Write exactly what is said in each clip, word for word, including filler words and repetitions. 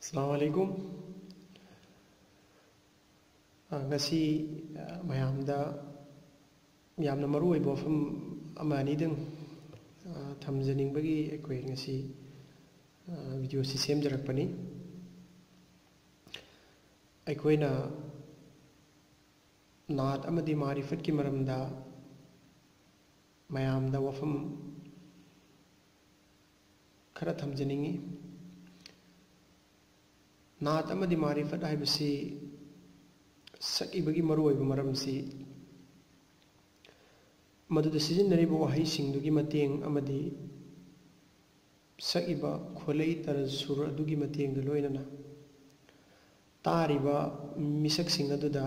ꯑꯁꯂꯥꯃꯨ ꯑꯂꯥꯏꯀꯨꯝ꯫ ꯑ, ꯉꯁꯤ, ꯑ, ꯃꯌꯥꯝꯗ ꯌꯥꯝꯅ ꯃꯔꯨ ꯑꯣꯏꯕ ꯋꯥꯐꯝ ꯑꯃ ꯑꯅꯤꯗꯪ, ꯑ, ꯊꯝꯖꯅꯤꯡꯕꯒꯤ ꯑꯩꯈꯣꯏ ꯉꯁꯤ, ꯑ, ꯚꯤꯗꯤꯑꯣꯁꯤ ꯁꯦꯝꯖꯔꯛꯄꯅꯤ꯫ ꯑꯩꯈꯣꯏꯅ ꯅꯥꯠ ꯑꯃꯗꯤ ꯃꯥꯔꯤꯐꯠꯀꯤ ꯃꯔꯝꯗ ꯃꯌꯥꯝꯗ ꯋꯥꯐꯝ ꯈꯔ ꯊꯝꯖꯅꯤꯡꯏ꯫ ꯅꯥꯠ ꯑꯃꯗꯤ ꯃꯥꯔꯤꯐꯠ ꯍꯥꯏꯕꯁꯤ ꯁꯛꯏꯕꯒꯤ ꯃꯔꯨꯑꯣꯏꯕ ꯃꯔꯝꯁꯤ ꯃꯗꯨꯗ ꯁꯤꯖꯤꯟꯅꯔꯤꯕ ꯋꯥꯍꯩꯁꯤꯡꯗꯨꯒꯤ ꯃꯇꯦꯡ ꯑꯃꯗꯤ ꯁꯛꯏꯕ ꯈꯣꯂꯩ ꯇꯔꯖ ꯁꯨꯔ ꯑꯗꯨꯒꯤ ꯃꯇꯦꯡꯒ ꯂꯣꯏꯅꯅ ꯇꯥꯔꯤꯕ ꯃꯤꯁꯛꯁꯤꯡ ꯑꯗꯨꯗ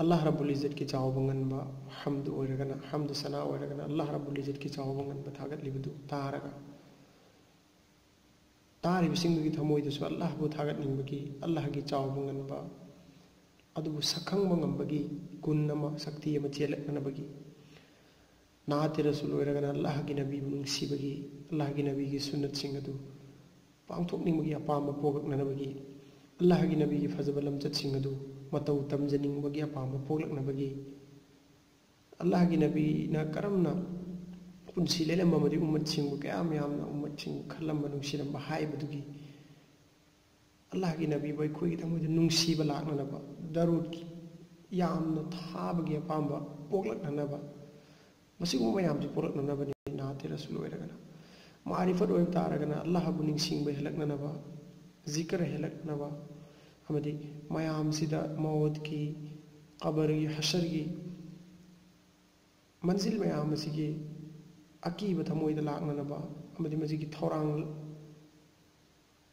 ꯑꯜꯂꯥꯍ ꯔꯕꯨꯜ ꯏꯖꯠꯀꯤ ꯆꯥꯎꯕ ꯉꯟꯕ ꯍꯝꯗ ꯑꯣꯏꯔꯒꯅ, ꯍꯝꯗ ꯁꯅꯥ ꯑꯣꯏꯔꯒꯅ ꯑꯜꯂꯥꯍ ꯔꯕꯨꯜ ꯏꯖꯠꯀꯤ ꯆꯥꯎꯕ ꯉꯟꯕ ꯊꯥꯒꯠꯂꯤꯕꯗꯨ ꯇꯥꯔꯒ, ꯇꯥꯔꯤꯕꯁꯤꯡꯗꯨꯒꯤ ꯊꯃꯣꯏꯗꯁꯨ ꯑꯜꯂꯥꯍꯕꯨ ꯊꯥꯒꯠꯅꯤꯡꯕꯒꯤ, ꯑꯜꯂꯥꯍꯒꯤ ꯆꯥꯎꯕ ꯉꯟꯕ ꯑꯗꯨꯕꯨ ꯁꯛꯈꯪꯕ ꯉꯝꯕꯒꯤ ꯒꯨꯟ ꯑꯃ, ꯁꯛꯇꯤ ꯑꯃ ꯆꯦꯜꯂꯛꯅꯅꯕꯒꯤ, ꯅꯥꯠ ꯏ ꯔꯁꯨꯜ ꯑꯣꯏꯔꯒꯅ ꯑꯜꯂꯥꯍꯒꯤ ꯅꯕꯤꯕꯨ ꯅꯨꯡꯁꯤꯕꯒꯤ, ꯑꯜꯂꯥꯍꯒꯤ ꯅꯕꯤꯒꯤ ꯁꯨꯟꯅꯠꯁꯤꯡ ꯑꯗꯨ ꯄꯥꯡꯊꯣꯛꯅꯤꯡꯕꯒꯤ ꯑꯄꯥꯝꯕ ꯄꯣꯛꯂꯛꯅꯅꯕꯒꯤ, ꯑꯜꯂꯥꯍꯒꯤ ꯅꯕꯤꯒꯤ ꯐꯖꯕ ꯂꯝꯆꯠꯁꯤꯡ ꯑꯗꯨ ꯃꯇꯧ ꯇꯝꯖꯅꯤꯡꯕꯒꯤ ꯑꯄꯥꯝꯕ ꯄꯣꯛꯂꯛꯅꯕꯒꯤ, ꯑꯜꯂꯥꯍꯒꯤ ꯅꯕꯤꯅ ꯀꯔꯝꯅ ꯄꯨꯟꯁꯤ ꯂꯦꯜꯂꯝꯕ ꯑꯃꯗꯤ ꯎꯝꯃꯠꯁꯤꯡꯕꯨ ꯀꯌꯥꯝ ꯌꯥꯝꯅ ꯎꯝꯃꯠꯁꯤꯡꯕꯨ ꯈꯜꯂꯝꯕ, ꯅꯨꯡꯁꯤꯔꯝꯕ ꯍꯥꯏꯕꯗꯨꯒꯤ ꯑꯜꯂꯥꯍꯒꯤ ꯅꯕꯤꯕꯨ ꯑꯩꯈꯣꯏꯒꯤ ꯊꯃꯣꯏꯗ ꯅꯨꯡꯁꯤꯕ ꯂꯥꯛꯅꯅꯕ, ꯗꯔꯨꯗ ꯌꯥꯝꯅ ꯊꯥꯕꯒꯤ ꯑꯄꯥꯝꯕ ꯄꯣꯛꯂꯛꯅꯅꯕ, ꯃꯁꯤꯒꯨꯝꯕ ꯃꯌꯥꯝꯁꯤ ꯄꯣꯛꯂꯛꯅꯅꯕꯅꯤ ꯅꯥꯠ ꯏ ꯔꯁꯨꯜ ꯑꯣꯏꯔꯒꯅ꯫ ꯃꯥꯔꯤꯐꯠ ꯑꯣꯏꯕ ꯇꯥꯔꯒꯅ ꯑꯜꯂꯥꯍꯕꯨ ꯅꯤꯡꯁꯤꯡꯕ ꯍꯦꯜꯂꯛꯅꯅꯕ, ꯖꯤꯀꯔ ꯍꯦꯜꯂꯛꯅꯕ, ꯑꯃꯗꯤ ꯃꯌꯥꯝꯁꯤꯗ ꯃꯧꯠꯀꯤ, ꯀꯕꯔꯒꯤ, ꯍꯁꯔꯒꯤ ꯃꯟꯖꯤꯜ ꯃꯌꯥꯝ ꯑꯁꯤꯒꯤ ꯑꯀꯤꯕ ꯊꯃꯣꯏꯗ ꯂꯥꯛꯅꯅꯕ ꯑꯃꯗꯤ ꯃꯁꯤꯒꯤ ꯊꯧꯔꯥꯡ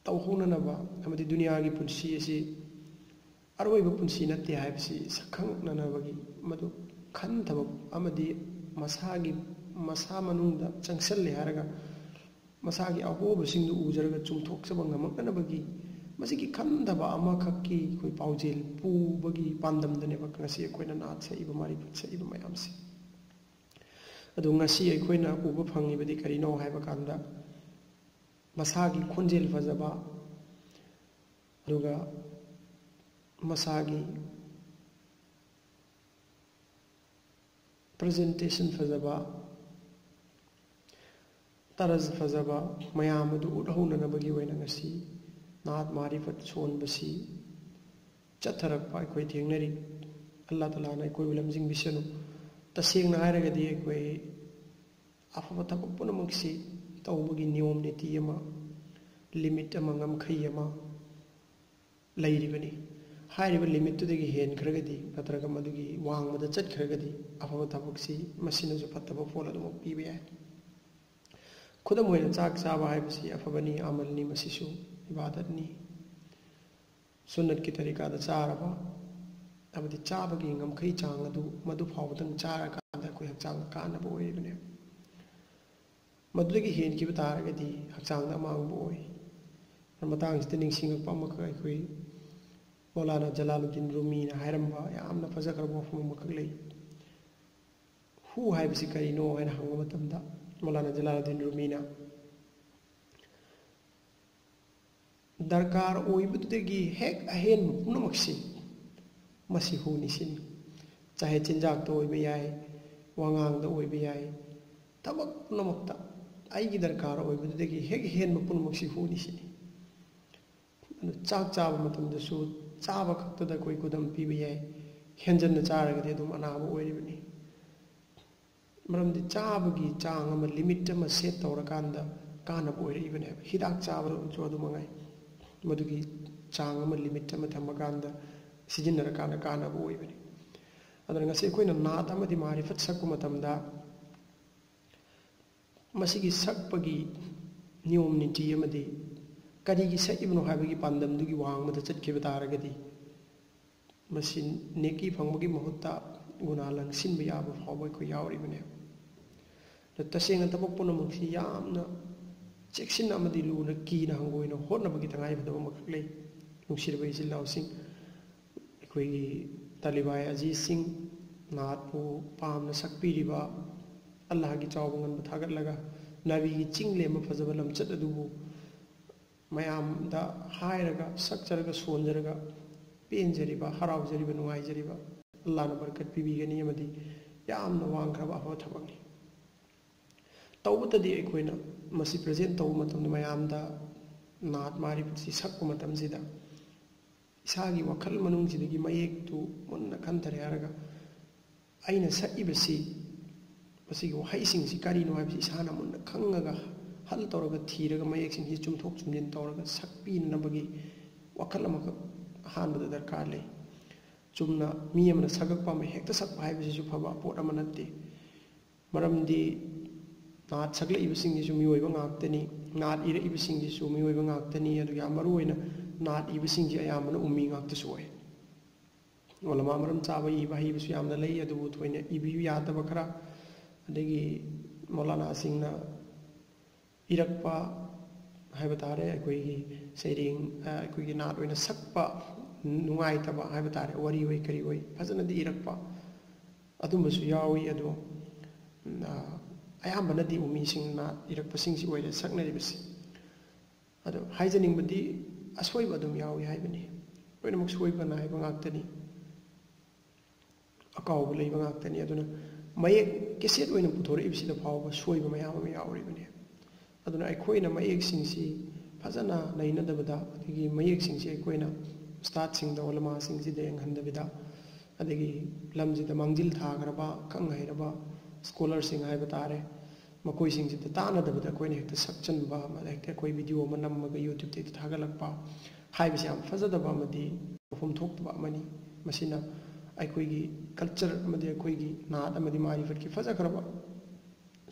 ꯇꯧꯍꯧꯅꯅꯕ ꯑꯃꯗꯤ ꯗꯨꯅꯤꯌꯥꯒꯤ ꯄꯨꯟꯁꯤ ꯑꯁꯤ ꯑꯔꯣꯏꯕ ꯄꯨꯟꯁꯤ ꯅꯠꯇꯦ ꯍꯥꯏꯕꯁꯤ ꯁꯛꯈꯪꯅꯅꯕꯒꯤ, ꯃꯗꯨ ꯈꯟꯊꯕ ꯑꯃꯗꯤ ꯃꯁꯥꯒꯤ, ꯃꯁꯥ ꯃꯅꯨꯡꯗ ꯆꯪꯁꯤꯜꯂꯦ ꯍꯥꯏꯔꯒ ꯃꯁꯥꯒꯤ ꯑꯍꯣꯕꯁꯤꯡꯗꯨ ꯎꯖꯔꯒ ꯆꯨꯝꯊꯣꯛꯆꯕ ꯉꯝꯃꯛꯅꯅꯕꯒꯤ ꯃꯁꯤꯒꯤ ꯈꯟꯊꯕ ꯑꯃꯈꯛꯀꯤ ꯑꯩꯈꯣꯏ ꯄꯥꯎꯖꯦꯜ ꯄꯨꯕꯒꯤ ꯄꯥꯟꯗꯝꯗꯅꯦꯕ ꯉꯁꯤ ꯑꯩꯈꯣꯏꯅ ꯅꯥꯠ ꯁꯛꯏꯕ, ꯃꯥꯔꯤꯐꯠ ꯁꯛꯏꯕ ꯃꯌꯥꯝꯁꯦ꯫ ꯑꯗꯨ ꯉꯁꯤ ꯑꯩꯈꯣꯏꯅ ꯎꯕ ꯐꯪꯉꯤꯕꯗꯤ ꯀꯔꯤꯅꯣ ꯍꯥꯏꯕ ꯀꯥꯟꯗ, ꯃꯁꯥꯒꯤ ꯈꯣꯟꯖꯦꯜ ꯐꯖꯕ, ꯑꯗꯨꯒ ꯃꯁꯥꯒꯤ presentation ꯐꯖꯕ, ꯇꯔꯖ ꯐꯖꯕ ꯃꯌꯥꯝ ꯑꯗꯨ ꯎꯠꯍꯧꯅꯅꯕꯒꯤ ꯑꯣꯏꯅ ꯉꯁꯤ ꯅꯥꯠ ꯃꯥꯔꯤꯐꯠ ꯁꯣꯟꯕꯁꯤ ꯆꯠꯊꯔꯛꯄ ꯑꯩꯈꯣꯏ ꯊꯦꯡꯅꯔꯤ꯫ ꯑꯜꯂꯥ ꯇꯥꯂꯥꯅ ꯑꯩꯈꯣꯏꯕꯨ ꯂꯝꯖꯤꯡꯕꯤꯁꯅꯨ꯫ ꯇꯁꯦꯡꯅ ꯍꯥꯏꯔꯒꯗꯤ ꯑꯩꯈꯣꯏ ꯑꯐꯕ ꯊꯕꯛ ꯄꯨꯝꯅꯃꯛꯁꯤ ꯇꯧꯕꯒꯤ ꯅꯤꯌꯣꯝ ꯅꯤꯇꯤ ꯑꯃ, limit ꯑꯃ, ꯉꯝꯈꯩ ꯑꯃ ꯂꯩꯔꯤꯕꯅꯤ꯫ ꯍꯥꯏꯔꯤꯕ limitꯇꯨꯗꯒꯤ ꯍꯦꯟꯈ꯭ꯔꯒꯗꯤ ꯅꯠꯇ꯭ꯔꯒ ꯃꯗꯨꯒꯤ ꯋꯥꯡꯃꯗ ꯆꯠꯈ꯭ꯔꯒꯗꯤ ꯑꯐꯕ ꯊꯕꯛꯁꯤ ꯃꯁꯤꯅꯁꯨ ꯐꯠꯇꯕ ꯐꯣꯜ ꯑꯗꯨꯃꯛ ꯄꯤꯕ ꯌꯥꯏ꯫ ꯈꯨꯗꯝ ꯑꯣꯏꯅ ꯆꯥꯛ ꯆꯥꯕ ꯍꯥꯏꯕꯁꯤ ꯑꯐꯕꯅꯤ, ꯑꯃꯜꯅꯤ, ꯃꯁꯤꯁꯨ ꯏꯕꯥꯗꯠꯅꯤ꯫ ꯁꯨꯟꯅꯠꯀꯤ ꯇꯔꯤꯀꯥꯗ ꯆꯥꯔꯕ ꯑꯃꯗꯤ ꯆꯥꯕꯒꯤ ꯉꯝꯈꯩ ꯆꯥꯡ ꯑꯗꯨ ꯃꯗꯨ ꯐꯥꯎꯕꯗꯪ ꯆꯥꯔꯀꯥꯟꯗ ꯑꯩꯈꯣꯏ ꯍꯛꯆꯥꯡꯗ ꯀꯥꯟꯅꯕ ꯑꯣꯏꯔꯤꯕꯅꯦ꯫ ꯃꯗꯨꯗꯒꯤ ꯍꯦꯟꯈꯤꯕ ꯇꯥꯔꯒꯗꯤ ꯍꯛꯆꯥꯡꯗ ꯑꯃꯥꯡꯕ ꯑꯣꯏ꯫ ꯃꯇꯥꯡꯁꯤꯗ ꯅꯤꯡꯁꯤꯡꯉꯛꯄ ꯑꯃꯈꯛ, ꯑꯩꯈꯣꯏ ꯃꯧꯂꯥꯅꯥ ꯖꯂꯥꯂꯨꯗꯤꯟ ꯔꯨꯃꯤꯅ ꯍꯥꯏꯔꯝꯕ ꯌꯥꯝꯅ ꯐꯖꯈ꯭ꯔꯕ ꯋꯥꯐꯝ ꯑꯃꯈꯛ ꯂꯩ꯫ "ꯍꯨ ꯍꯥꯏꯕꯁꯤ ꯀꯔꯤꯅꯣ?" ꯍꯥꯏꯅ ꯍꯪꯕ ꯃꯇꯝꯗ ꯃꯧꯂꯥꯅꯥ ꯖꯂꯥꯂꯨꯗꯤꯟ ꯔꯨꯃꯤꯅ, "ꯗꯔꯀꯥꯔ ꯑꯣꯏꯕꯗꯨꯗꯒꯤ ꯍꯦꯛ ꯑꯍꯦꯟꯕ ꯄꯨꯝꯅꯃꯛꯁꯤ ꯃꯁꯤ ꯍꯨꯅꯤ" ꯁꯤꯅꯤ꯫ ꯆꯥꯍꯦ ꯆꯤꯟꯖꯥꯛꯇ ꯑꯣꯏꯕ ꯌꯥꯏ, ꯋꯥꯉꯥꯡꯗ ꯑꯣꯏꯕ ꯌꯥꯏ, ꯊꯕꯛ ꯄꯨꯝꯅꯃꯛꯇ ꯑꯩꯒꯤ ꯗꯔꯀꯥꯔ ꯑꯣꯏꯕꯗꯨꯗꯒꯤ ꯍꯦꯛ ꯍꯦꯟꯕ ꯄꯨꯝꯅꯃꯛꯁꯤ ꯍꯨꯅꯤ ꯁꯤꯅꯤ꯫ ꯑꯗꯨ ꯆꯥꯛ ꯆꯥꯕ ꯃꯇꯝꯗꯁꯨ ꯆꯥꯕ ꯈꯛꯇꯗ ꯑꯩꯈꯣꯏ ꯈꯨꯗꯝ ꯄꯤꯕ ꯌꯥꯏ, ꯍꯦꯟꯖꯟꯅ ꯆꯥꯔꯒꯗꯤ ꯑꯗꯨꯝ ꯑꯅꯥꯕ ꯑꯣꯏꯔꯤꯕꯅꯤ꯫ ꯃꯔꯝꯗꯤ ꯆꯥꯕꯒꯤ ꯆꯥꯡ ꯑꯃ, limit ꯑꯃ set ꯇꯧꯔꯀꯥꯟꯗ ꯀꯥꯟꯅꯕ ꯑꯣꯏꯔꯛꯏꯕꯅꯦꯕ꯫ ꯍꯤꯗꯥꯛ ꯆꯥꯕꯗꯁꯨ ꯑꯗꯨ ꯃꯉꯥꯏ, ꯃꯗꯨꯒꯤ ꯆꯥꯡ ꯑꯃ, limit ꯑꯃ ꯊꯝꯃꯀꯥꯟꯗ ꯁꯤꯖꯤꯟꯅꯔꯀꯥꯟꯗ ꯀꯥꯟꯅꯕ ꯑꯣꯏꯕꯅꯤ꯫ ꯑꯗꯨꯅ ꯉꯁꯤ ꯑꯩꯈꯣꯏꯅ ꯅꯥꯠ ꯑꯃꯗꯤ ꯃꯥꯔꯤꯐꯠ ꯁꯛꯄ ꯃꯇꯝꯗ ꯃꯁꯤꯒꯤ ꯁꯛꯄꯒꯤ ꯅꯤꯌꯣꯝ ꯅꯤꯇꯤ ꯑꯃꯗꯤ ꯀꯔꯤꯒꯤ ꯁꯛꯏꯕꯅꯣ ꯍꯥꯏꯕꯒꯤ ꯄꯥꯟꯗꯝꯗꯨꯒꯤ ꯋꯥꯡꯃꯗ ꯆꯠꯈꯤꯕ ꯇꯥꯔꯒꯗꯤ ꯃꯁꯤ ꯅꯦꯀꯤ ꯐꯪꯕꯒꯤ ꯃꯍꯨꯠꯇ ꯒꯨꯅꯥ ꯂꯪꯁꯤꯟꯕ ꯌꯥꯕ ꯐꯥꯎꯕ ꯑꯩꯈꯣꯏ ꯌꯥꯎꯔꯤꯕꯅꯦ꯫ ꯑꯗꯣ ꯇꯁꯦꯡꯅ ꯊꯕꯛ ꯄꯨꯝꯅꯃꯛꯁꯤ ꯌꯥꯝꯅ ꯆꯦꯛꯁꯤꯟꯅ ꯑꯃꯗꯤ ꯂꯨꯅ ꯀꯤꯅ ꯍꯪꯒꯣꯏꯅ ꯍꯣꯠꯅꯕꯒꯤ ꯇꯉꯥꯏꯐꯗꯕ ꯑꯃꯈꯛ ꯂꯩ꯫ ꯅꯨꯡꯁꯤꯔꯕ ꯏꯆꯤꯜ ꯏꯅꯥꯎꯁꯤꯡ, ꯑꯩꯈꯣꯏꯒꯤ ꯇꯥꯂꯤꯕꯥꯏ ꯑꯖꯤꯖꯁꯤꯡ, ꯅꯥꯠꯄꯨ ꯄꯥꯝꯅ ꯁꯛꯄꯤꯔꯤꯕ, ꯑꯜꯂꯥꯍꯒꯤ ꯆꯥꯎꯕ ꯉꯟꯕ ꯊꯥꯒꯠꯂꯒ ꯅꯕꯤꯒꯤ ꯆꯤꯡ ꯂꯦꯝꯕ ꯐꯖꯕ ꯂꯝꯆꯠ ꯑꯗꯨꯕꯨ ꯃꯌꯥꯝꯗ ꯍꯥꯏꯔꯒ, ꯁꯛꯆꯔꯒ, ꯁꯣꯟꯖꯔꯒ ꯄꯦꯟꯖꯔꯤꯕ, ꯍꯔꯥꯎꯖꯔꯤꯕ, ꯅꯨꯡꯉꯥꯏꯖꯔꯤꯕ, ꯑꯜꯂꯥꯅ ꯕꯔꯀꯠ ꯄꯤꯕꯤꯒꯅꯤ ꯑꯃꯗꯤ ꯌꯥꯝꯅ ꯋꯥꯡꯈ꯭ꯔꯕ ꯑꯐꯕ ꯊꯕꯛꯅꯤ꯫ ꯇꯧꯕꯇꯗꯤ ꯑꯩꯈꯣꯏꯅ ꯃꯁꯤ present ꯇꯧꯕ ꯃꯇꯝꯗ, ꯃꯌꯥꯝꯗ ꯅꯥꯠ ꯃꯥꯔꯤꯐꯠꯁꯤ ꯁꯛꯄ ꯃꯇꯝꯁꯤꯗ, ꯏꯁꯥꯒꯤ ꯋꯥꯈꯜ ꯃꯅꯨꯡꯁꯤꯗꯒꯤ ꯃꯌꯦꯛꯇꯨ ꯃꯨꯟꯅ ꯈꯟꯊꯔꯦ ꯍꯥꯏꯔꯒ, ꯑꯩꯅ ꯁꯛꯏꯕꯁꯤ, ꯃꯁꯤꯒꯤ ꯋꯥꯍꯩꯁꯤꯡꯁꯤ ꯀꯔꯤꯅꯣ ꯍꯥꯏꯕꯁꯤ ꯏꯁꯥꯅ ꯃꯨꯟꯅ ꯈꯪꯉꯒ, ꯍꯜ ꯇꯧꯔꯒ ꯊꯤꯔꯒ, ꯃꯌꯦꯛꯁꯤꯡꯁꯤ ꯆꯨꯝꯊꯣꯛ ꯆꯨꯝꯁꯤꯟ ꯇꯧꯔꯒ ꯁꯛꯄꯤꯅꯅꯕꯒꯤ ꯋꯥꯈꯜ ꯑꯃꯈꯛ ꯑꯍꯥꯟꯕꯗ ꯗꯔꯀꯥꯔ ꯂꯩ꯫ ꯆꯨꯝꯅ ꯃꯤ ꯑꯃꯅ ꯁꯛꯂꯛꯄ ꯑꯃ ꯍꯦꯛꯇ ꯁꯛꯄ ꯍꯥꯏꯕꯁꯤꯁꯨ ꯐꯕ ꯄꯣꯠ ꯑꯃ ꯅꯠꯇꯦ꯫ ꯃꯔꯝꯗꯤ ꯅꯥꯠ ꯁꯛꯂꯛꯏꯕꯁꯤꯡꯁꯤꯁꯨ ꯃꯤꯑꯣꯏꯕ ꯉꯥꯛꯇꯅꯤ, ꯅꯥꯠ ꯏꯔꯛꯏꯕꯁꯤꯡꯁꯤꯁꯨ ꯃꯤꯑꯣꯏꯕ ꯉꯥꯛꯇꯅꯤ꯫ ꯑꯗꯨꯒ ꯌꯥꯝ ꯃꯔꯨ ꯑꯣꯏꯅ ꯅꯥꯠ ꯏꯕꯁꯤꯡꯁꯤ ꯑꯌꯥꯝꯕꯅ ꯎꯃꯤ ꯉꯥꯛꯇꯁꯨ ꯑꯣꯏ꯫ ꯎꯂꯃꯥ ꯃꯔꯝ ꯆꯥꯕ ꯏꯕ ꯍꯩꯕꯁꯨ ꯌꯥꯝꯅ ꯂꯩ, ꯑꯗꯨꯕꯨ ꯊꯣꯏꯅ ꯏꯕꯤꯌꯨ ꯌꯥꯗꯕ ꯈꯔ, ꯑꯗꯒꯤ ꯃꯧꯂꯥꯅꯥꯁꯤꯡꯅ ꯏꯔꯛꯄ ꯍꯥꯏꯕ ꯇꯥꯔꯦ, ꯑꯩꯈꯣꯏꯒꯤ ꯁꯩꯔꯦꯡ, ꯑ, ꯑꯩꯈꯣꯏꯒꯤ ꯅꯥꯠ ꯑꯣꯏꯅ ꯁꯛꯄ ꯅꯨꯡꯉꯥꯏꯇꯕ ꯍꯥꯏꯕ ꯇꯥꯔꯦ, ꯋꯥꯔꯤ ꯑꯣꯏ ꯀꯔꯤ ꯑꯣꯏ ꯐꯖꯅꯗꯤ ꯏꯔꯛꯄ ꯑꯗꯨꯝꯕꯁꯨ ꯌꯥꯎꯏ꯫ ꯑꯗꯣ, ꯑ, ꯑꯌꯥꯝꯕꯅꯗꯤ ꯎꯃꯤꯁꯤꯡꯅ ꯏꯔꯛꯄꯁꯤꯡꯁꯤ ꯑꯣꯏꯔꯦ ꯁꯛꯅꯔꯤꯕꯁꯤ꯫ ꯑꯗꯣ ꯍꯥꯏꯖꯅꯤꯡꯕꯗꯤ ꯑꯁꯣꯏꯕ ꯑꯗꯨꯝ ꯌꯥꯎꯏ ꯍꯥꯏꯕꯅꯤ꯫ ꯂꯣꯏꯅꯃꯛ ꯁꯣꯏꯕ ꯅꯥꯏꯕ ꯉꯥꯛꯇꯅꯤ꯫ ꯑꯀꯥꯎꯕ ꯂꯩꯕ ꯉꯥꯛꯇꯅꯤ꯫ ꯑꯗꯨꯅ ꯃꯌꯦꯛ cassette ꯑꯣꯏꯅ ꯄꯨꯊꯣꯔꯛꯏꯕꯁꯤꯗ ꯐꯥꯎꯕ ꯁꯣꯏꯕ ꯃꯌꯥꯝ ꯑꯃ ꯌꯥꯎꯔꯤꯕꯅꯤ꯫ ꯑꯗꯨꯅ ꯑꯩꯈꯣꯏꯅ ꯃꯌꯦꯛꯁꯤꯡꯁꯤ ꯐꯖꯅ ꯅꯩꯅꯗꯕꯗ, ꯑꯗꯒꯤ ꯃꯌꯦꯛꯁꯤꯡꯁꯤ ꯑꯩꯈꯣꯏꯅ ꯎꯁꯇꯥꯗꯁꯤꯡꯗ, ꯎꯂꯃꯥꯁꯤꯡꯁꯤꯗ ꯌꯦꯡꯍꯟꯗꯕꯤꯗ, ꯑꯗꯒꯤ ꯂꯝꯁꯤꯗ ꯃꯥꯡꯖꯤꯜ ꯊꯥꯈ꯭ꯔꯕ, ꯈꯪ ꯍꯩꯔꯕ scholarꯁꯤꯡ ꯍꯥꯏꯕ ꯇꯥꯔꯦ, ꯃꯈꯣꯏꯁꯤꯡꯁꯤꯗ ꯇꯥꯟꯅꯗꯕꯗ ꯑꯩꯈꯣꯏꯅ ꯍꯦꯛꯇ ꯁꯛꯆꯟꯕ, ꯑꯃꯗ ꯍꯦꯛꯇ ꯑꯩꯈꯣꯏ video ꯑꯃ ꯅꯝꯃꯒ YouTubeꯇ ꯍꯦꯛꯇ ꯊꯥꯒꯠꯂꯛꯄ ꯍꯥꯏꯕꯁꯤ ꯌꯥꯝ ꯐꯖꯗꯕ ꯑꯃꯗꯤ ꯃꯐꯝ ꯊꯣꯛꯇꯕ ꯑꯃꯅꯤ꯫ ꯃꯁꯤꯅ ꯑꯩꯈꯣꯏꯒꯤ culture ꯑꯃꯗꯤ ꯑꯩꯈꯣꯏꯒꯤ ꯅꯥꯠ ꯑꯃꯗꯤ ꯃꯥꯔꯤꯐꯠꯀꯤ ꯐꯖꯈ꯭ꯔꯕ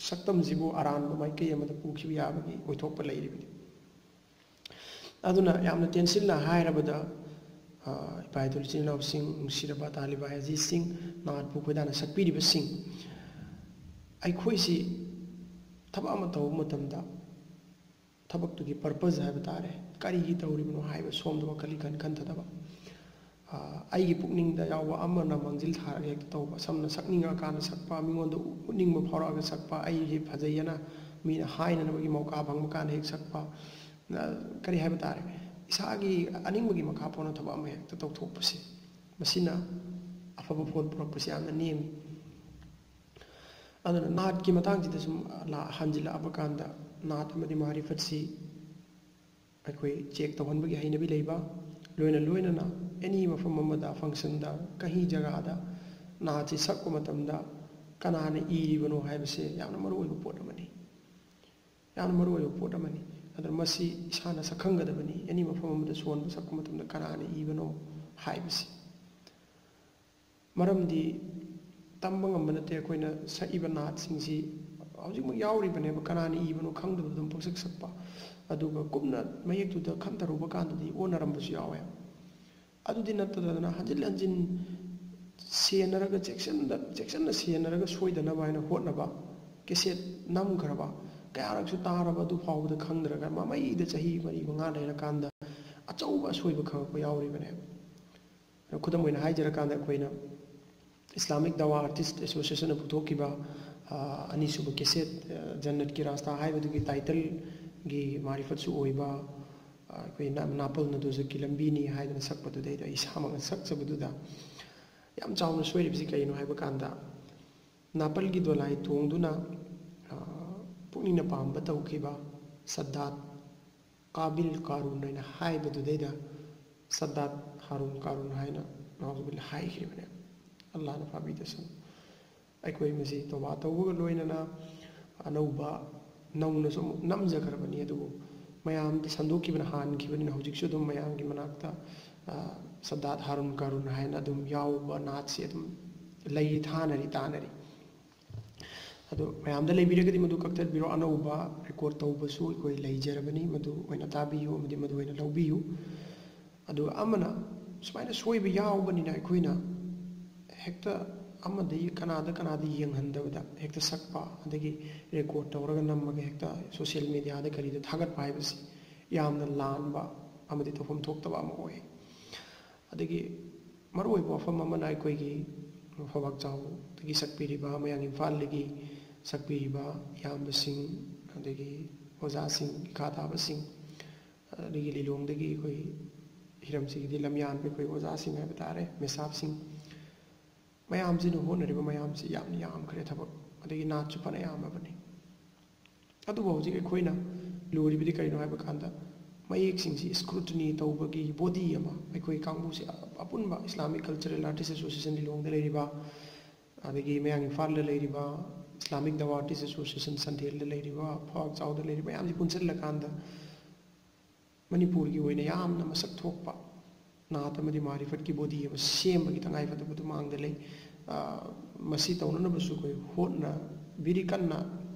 ꯁꯛꯇꯝꯁꯤꯕꯨ ꯑꯔꯥꯟꯕ ꯃꯥꯏꯀꯩ ꯑꯃꯗ ꯄꯨꯈꯤꯕ ꯌꯥꯕꯒꯤ ꯑꯣꯏꯊꯣꯛꯄ ꯂꯩꯔꯤꯕꯅꯤ꯫ ꯑꯗꯨꯅ ꯌꯥꯝꯅ ꯇꯦꯟꯁꯤꯜꯅ ꯍꯥꯏꯔꯕꯗ, ꯑ, ꯏꯄꯥ ꯏꯄꯨ, ꯏꯆꯤꯜ ꯏꯅꯥꯎꯁꯤꯡ, ꯅꯨꯡꯁꯤꯔꯕ ꯇꯥꯂꯤꯕꯥꯏ ꯑꯖꯤꯁꯤꯡ, ꯅꯥꯠꯄꯨ ꯑꯩꯈꯣꯏꯗꯥꯅ ꯁꯛꯄꯤꯔꯤꯕꯁꯤꯡ, ꯑꯩꯈꯣꯏꯁꯤ ꯊꯕꯛ ꯑꯃ ꯇꯧꯕ ꯃꯇꯝꯗ ꯊꯕꯛꯇꯨꯒꯤ purpose ꯍꯥꯏꯕ ꯇꯥꯔꯦ, ꯀꯔꯤꯒꯤ ꯇꯧꯔꯤꯕꯅꯣ ꯍꯥꯏꯕ ꯁꯣꯝꯗ ꯋꯥꯈꯜ ꯏꯈꯟ ꯈꯟꯊꯗꯕ, ꯑ, ꯑꯩꯒꯤ ꯄꯨꯛꯅꯤꯡꯗ ꯌꯥꯎꯕ ꯑꯃꯅ ꯃꯥꯡꯖꯤꯜ ꯊꯥꯔꯒ ꯍꯦꯛꯇ ꯇꯧꯕ, ꯁꯝꯅ ꯁꯛꯅꯤꯡꯉꯛꯑꯀꯥꯟꯗ ꯁꯛꯄ, ꯃꯤꯉꯣꯟꯗ ꯎꯠꯅꯤꯡꯕ ꯐꯥꯎꯔꯛꯑꯒ ꯁꯛꯄ, ꯑꯩꯁꯤ ꯐꯖꯩꯑꯅ ꯃꯤꯅ ꯍꯥꯏꯅꯅꯕꯒꯤ ꯃꯧꯀꯥ ꯐꯪꯕ ꯀꯥꯟꯗ ꯍꯦꯛ ꯁꯛꯄ, ꯀꯔꯤ ꯍꯥꯏꯕ ꯇꯥꯔꯦ, ꯏꯁꯥꯒꯤ ꯑꯅꯤꯡꯕꯒꯤ ꯃꯈꯥ ꯄꯣꯟꯅ ꯊꯕꯛ ꯑꯃ ꯍꯦꯛꯇ ꯇꯧꯊꯣꯛꯄꯁꯦ, ꯃꯁꯤꯅ ꯑꯐꯕ ꯐꯣꯟ ꯄꯨꯔꯛꯄꯁꯦ ꯌꯥꯝꯅ ꯅꯦꯝꯃꯤ꯫ ꯑꯗꯨꯅ ꯅꯥꯠꯀꯤ ꯃꯇꯥꯡꯁꯤꯗ ꯁꯨꯝ ꯂꯥ-, ꯍꯟꯖꯤꯜꯂꯛꯑꯕ ꯀꯥꯟꯗ, ꯅꯥꯠ ꯑꯃꯗꯤ ꯃꯥꯔꯤꯐꯠꯁꯤ ꯑꯩꯈꯣꯏ ꯆꯦꯛ ꯇꯧꯍꯟꯕꯒꯤ ꯍꯩꯅꯕꯤ ꯂꯩꯕ, ꯂꯣꯏꯅ ꯂꯣꯏꯅꯅ ꯑꯦꯅꯤ ꯃꯐꯝ ꯑꯃꯗ, ꯐꯪꯁꯟꯗ, ꯀꯍꯤ ꯖꯒꯥꯗ ꯅꯥꯠꯁꯤ ꯁꯛꯄ ꯃꯇꯝꯗ ꯀꯅꯥꯅ ꯏꯔꯤꯕꯅꯣ ꯍꯥꯏꯕꯁꯦ ꯌꯥꯝꯅ ꯃꯔꯨꯑꯣꯏꯕ ꯄꯣꯠ ꯑꯃꯅꯤ, ꯌꯥꯝꯅ ꯃꯔꯨꯑꯣꯏꯕ ꯄꯣꯠ ꯑꯃꯅꯤ꯫ ꯑꯗꯨꯅ ꯃꯁꯤ ꯏꯁꯥꯅ ꯁꯛꯈꯪꯒꯗꯕꯅꯤ, ꯑꯦꯅꯤ ꯃꯐꯝ ꯑꯃꯗ ꯁꯣꯟꯕ ꯁꯛꯄ ꯃꯇꯝꯗ ꯀꯅꯥꯅ ꯏꯕꯅꯣ ꯍꯥꯏꯕꯁꯤ꯫ ꯃꯔꯝꯗꯤ ꯇꯝꯕ ꯉꯝꯕ ꯅꯠꯇꯦ, ꯑꯩꯈꯣꯏꯅ ꯁꯛꯏꯕ ꯅꯥꯠꯁꯤꯡꯁꯤ ꯍꯧꯖꯤꯛꯃꯛ ꯌꯥꯎꯔꯤꯕꯅꯦꯕ, ꯀꯅꯥꯅ ꯏꯕꯅꯣ ꯈꯪꯗꯕꯗ ꯑꯗꯨꯝ ꯄꯪꯁꯛ ꯁꯛꯄ, ꯑꯗꯨꯒ ꯀꯨꯞꯅ ꯃꯌꯦꯛꯇꯨꯗ ꯈꯟꯊꯔꯨꯕ ꯀꯥꯟꯗꯗꯤ ꯑꯣꯟꯅꯔꯝꯕꯁꯨ ꯌꯥꯎꯋꯦ꯫ ꯑꯗꯨꯗꯤ ꯅꯠꯇꯗꯅ ꯍꯟꯖꯤꯟ ꯍꯟꯖꯤꯟ ꯁꯦꯟꯅꯔꯒ, ꯆꯦꯛꯁꯤꯟꯗ-, ꯆꯦꯛꯁꯤꯟꯅ ꯁꯦꯟꯅꯔꯒ ꯁꯣꯏꯗꯅꯕ ꯍꯥꯏꯅ ꯍꯣꯠꯅꯕ, ꯀꯦꯁꯦꯠ ꯅꯝꯈ꯭ꯔꯕ, ꯀꯌꯥꯔꯛꯁꯨ ꯇꯥꯔꯕ, ꯑꯗꯨ ꯐꯥꯎꯕꯗ ꯈꯪꯗ꯭ꯔꯒ ꯃꯃꯩꯗ ꯆꯍꯤ ꯃꯔꯤ ꯃꯉꯥ ꯂꯩꯔꯀꯥꯟꯗ ꯑꯆꯧꯕ ꯑꯁꯣꯏꯕ ꯈꯪꯉꯛꯄ ꯌꯥꯎꯔꯤꯕꯅꯦꯕ꯫ ꯈꯨꯗꯝ ꯑꯣꯏꯅ ꯍꯥꯏꯖꯔꯀꯥꯟꯗ, ꯑꯩꯈꯣꯏꯅ Islamic Dawa Artist Association ꯅ ꯄꯨꯊꯣꯛꯈꯤꯕ, ꯑ, ꯑꯅꯤꯁꯨꯕ ꯀꯦꯁꯦꯠ, ꯑ, ꯖꯟꯅꯠꯀꯤ ꯔꯥꯁꯇꯥ ꯍꯥꯏꯕꯗꯨꯒꯤ title ꯒꯤ ꯃꯥꯔꯤꯐꯠꯁꯨ ꯑꯣꯏꯕ, ꯑ, ꯑꯩꯈꯣꯏ ꯅꯥ-, ꯅꯥꯄꯜꯅ ꯗꯣꯖꯛꯀꯤ ꯂꯝꯕꯤꯅꯤ ꯍꯥꯏꯗꯅ ꯁꯛꯄꯗꯨꯗꯩꯗ, ꯑꯩ ꯏꯁꯥꯃꯛꯅ ꯁꯛꯆꯕꯗꯨꯗ ꯌꯥꯝ ꯆꯥꯎꯅ ꯁꯣꯏꯔꯤꯕꯁꯤ ꯀꯩꯅꯣ ꯍꯥꯏꯕ ꯀꯥꯟꯗ, ꯅꯥꯄꯜꯒꯤ ꯗꯣꯂꯥꯏ ꯇꯣꯡꯗꯨꯅ, ꯑ, ꯄꯨꯛꯅꯤꯡꯅ ꯄꯥꯝꯕ ꯇꯧꯈꯤꯕ ꯁꯗꯥꯠ ꯀꯥꯕꯤꯜ ꯀꯥꯔꯨꯟ ꯍꯥꯏꯅ ꯍꯥꯏꯕꯗꯨꯗꯩꯗ ꯁꯗꯥꯠ ꯍꯥꯔꯨꯟ ꯀꯥꯔꯨꯟ ꯍꯥꯏꯅ ꯅꯥꯎꯖꯨꯕꯤꯜꯂꯥ ꯍꯥꯏꯈ꯭ꯔꯤꯕꯅꯦ꯫ ꯑꯜꯂꯥꯍꯅ ꯐꯥꯕꯤꯗꯁꯅꯨ꯫ ꯑꯩꯈꯣꯏ ꯃꯁꯤ ꯇꯧꯕꯥ ꯇꯧꯕꯒ ꯂꯣꯏꯅꯅ ꯑꯅꯧꯕ ꯅꯧꯅꯁꯨ ꯑꯃꯨꯛ ꯅꯝꯖꯈ꯭ꯔꯕꯅꯤ, ꯑꯗꯨꯕꯨ ꯃꯌꯥꯝꯗ ꯁꯟꯗꯣꯛꯈꯤꯕꯅ ꯍꯥꯟꯈꯤꯕꯅꯤꯅ ꯍꯧꯖꯤꯛꯁꯨ ꯑꯗꯨꯝ ꯃꯌꯥꯝꯒꯤ ꯃꯅꯥꯛꯇ, ꯑ, ꯁꯗꯥꯠ ꯍꯥꯔꯨꯟ ꯀꯥꯔꯨꯟ ꯍꯥꯏꯅ ꯑꯗꯨꯝ ꯌꯥꯎꯕ ꯅꯥꯠꯁꯤ ꯑꯗꯨꯝ ꯂꯩ, ꯊꯥꯅꯔꯤ, ꯇꯥꯅꯔꯤ꯫ ꯑꯗꯨ ꯃꯌꯥꯝꯗ ꯂꯩꯕꯤꯔꯒꯗꯤ ꯃꯗꯨ ꯀꯛꯊꯠꯄꯤꯔꯣ꯫ ꯑꯅꯧꯕ record ꯇꯧꯕꯁꯨ ꯑꯩꯈꯣꯏ ꯂꯩꯖꯔꯕꯅꯤ, ꯃꯗꯨ ꯑꯣꯏꯅ ꯇꯥꯕꯤꯌꯨ ꯑꯃꯗꯤ ꯃꯗꯨ ꯑꯣꯏꯅ ꯂꯧꯕꯤꯌꯨ꯫ ꯑꯗꯨꯒ ꯑꯃꯅ ꯁꯨꯃꯥꯏꯅ ꯁꯣꯏꯕ ꯌꯥꯎꯕꯅꯤꯅ ꯑꯩꯈꯣꯏꯅ ꯍꯦꯛꯇ ꯑꯃꯗꯒꯤ ꯀꯅꯥꯗ ꯀꯅꯥꯗ ꯌꯦꯡꯍꯟꯗꯕꯗ ꯍꯦꯛꯇ ꯁꯛꯄ, ꯑꯗꯒꯤ record ꯇꯧꯔꯒ ꯅꯝꯃꯒ ꯍꯦꯛꯇ social media ꯗ ꯀꯔꯤꯗ ꯊꯥꯒꯠꯄ ꯍꯥꯏꯕꯁꯤ ꯌꯥꯝꯅ ꯂꯥꯟꯕ ꯑꯃꯗꯤ ꯇꯧꯐꯝ ꯊꯣꯛꯇꯕ ꯑꯃ ꯑꯣꯏ꯫ ꯑꯗꯒꯤ ꯃꯔꯨꯑꯣꯏꯕ ꯋꯥꯐꯝ ꯑꯃꯅ ꯑꯩꯈꯣꯏꯒꯤ ꯐꯧꯕꯥꯛ ꯆꯥꯎꯗꯒꯤ ꯁꯛꯄꯤꯔꯤꯕ, ꯃꯌꯥꯡ ꯏꯝꯐꯥꯜꯗꯒꯤ ꯁꯛꯄꯤꯔꯤꯕ ꯏꯌꯥꯝꯕꯁꯤꯡ, ꯑꯗꯒꯤ ꯑꯣꯖꯥꯁꯤꯡ, ꯏꯈꯥ ꯊꯥꯕꯁꯤꯡ, ꯑꯗꯒꯤ ꯂꯤꯂꯣꯡꯗꯒꯤ ꯑꯩꯈꯣꯏ ꯍꯤꯔꯝꯁꯤꯒꯤꯗꯤ ꯂꯝꯌꯥꯟꯕ ꯑꯩꯈꯣꯏ ꯑꯣꯖꯥꯁꯤꯡ ꯍꯥꯏꯕ ꯇꯥꯔꯦ, ꯃꯦꯁꯥꯞꯁꯤꯡ, ꯃꯌꯥꯝꯁꯤꯅ ꯍꯣꯠꯅꯔꯤꯕ ꯃꯌꯥꯝꯁꯤ ꯌꯥꯝꯅ ꯌꯥꯝꯈ꯭ꯔꯦ ꯊꯕꯛ꯫ ꯑꯗꯒꯤ ꯅꯥꯠꯁꯨ ꯐꯅ ꯌꯥꯝꯃꯕꯅꯤ꯫ ꯑꯗꯨꯕꯨ ꯍꯧꯖꯤꯛ ꯑꯩꯈꯣꯏꯅ ꯂꯨꯔꯤꯕꯗꯤ ꯀꯔꯤꯅꯣ ꯍꯥꯏꯕ ꯀꯥꯟꯗ, ꯃꯌꯦꯛꯁꯤꯡꯁꯤ scrutiny ꯇꯧꯕꯒꯤ body ꯑꯃ ꯑꯩꯈꯣꯏ ꯀꯥꯡꯕꯨꯁꯤ ꯑꯄꯨꯟꯕ Islamic Cultural Artist Association ꯂꯤꯂꯣꯡꯗ ꯂꯩꯔꯤꯕ, ꯑꯗꯒꯤ ꯃꯌꯥꯡ ꯏꯝꯐꯥꯜꯗ ꯂꯩꯔꯤꯕ, Islamic Dawa Artist Association ꯁꯟꯊꯦꯜꯗ ꯂꯩꯔꯤꯕ, ꯐꯥꯎ ꯆꯥꯎꯗ ꯂꯩꯔꯤꯕ ꯃꯌꯥꯝꯁꯤ ꯄꯨꯟꯁꯤꯜꯂꯀꯥꯟꯗ ꯃꯅꯤꯄꯨꯔꯒꯤ ꯑꯣꯏꯅ ꯌꯥꯝꯅ ꯃꯁꯛ ꯊꯣꯛꯄ ꯅꯥꯠ ꯑꯃꯗꯤ ꯃꯥꯔꯤꯐꯠꯀꯤ body ꯑꯃ ꯁꯦꯝꯕꯒꯤ ꯇꯉꯥꯏꯐꯗꯕꯗꯨ ꯃꯥꯡꯗ ꯂꯩ꯫ ꯑ, ꯃꯁꯤ ꯇꯧꯅꯅꯕꯁꯨ ꯑꯩꯈꯣꯏ ꯍꯣꯠꯅꯕꯤꯔꯤ ꯀꯟꯅ,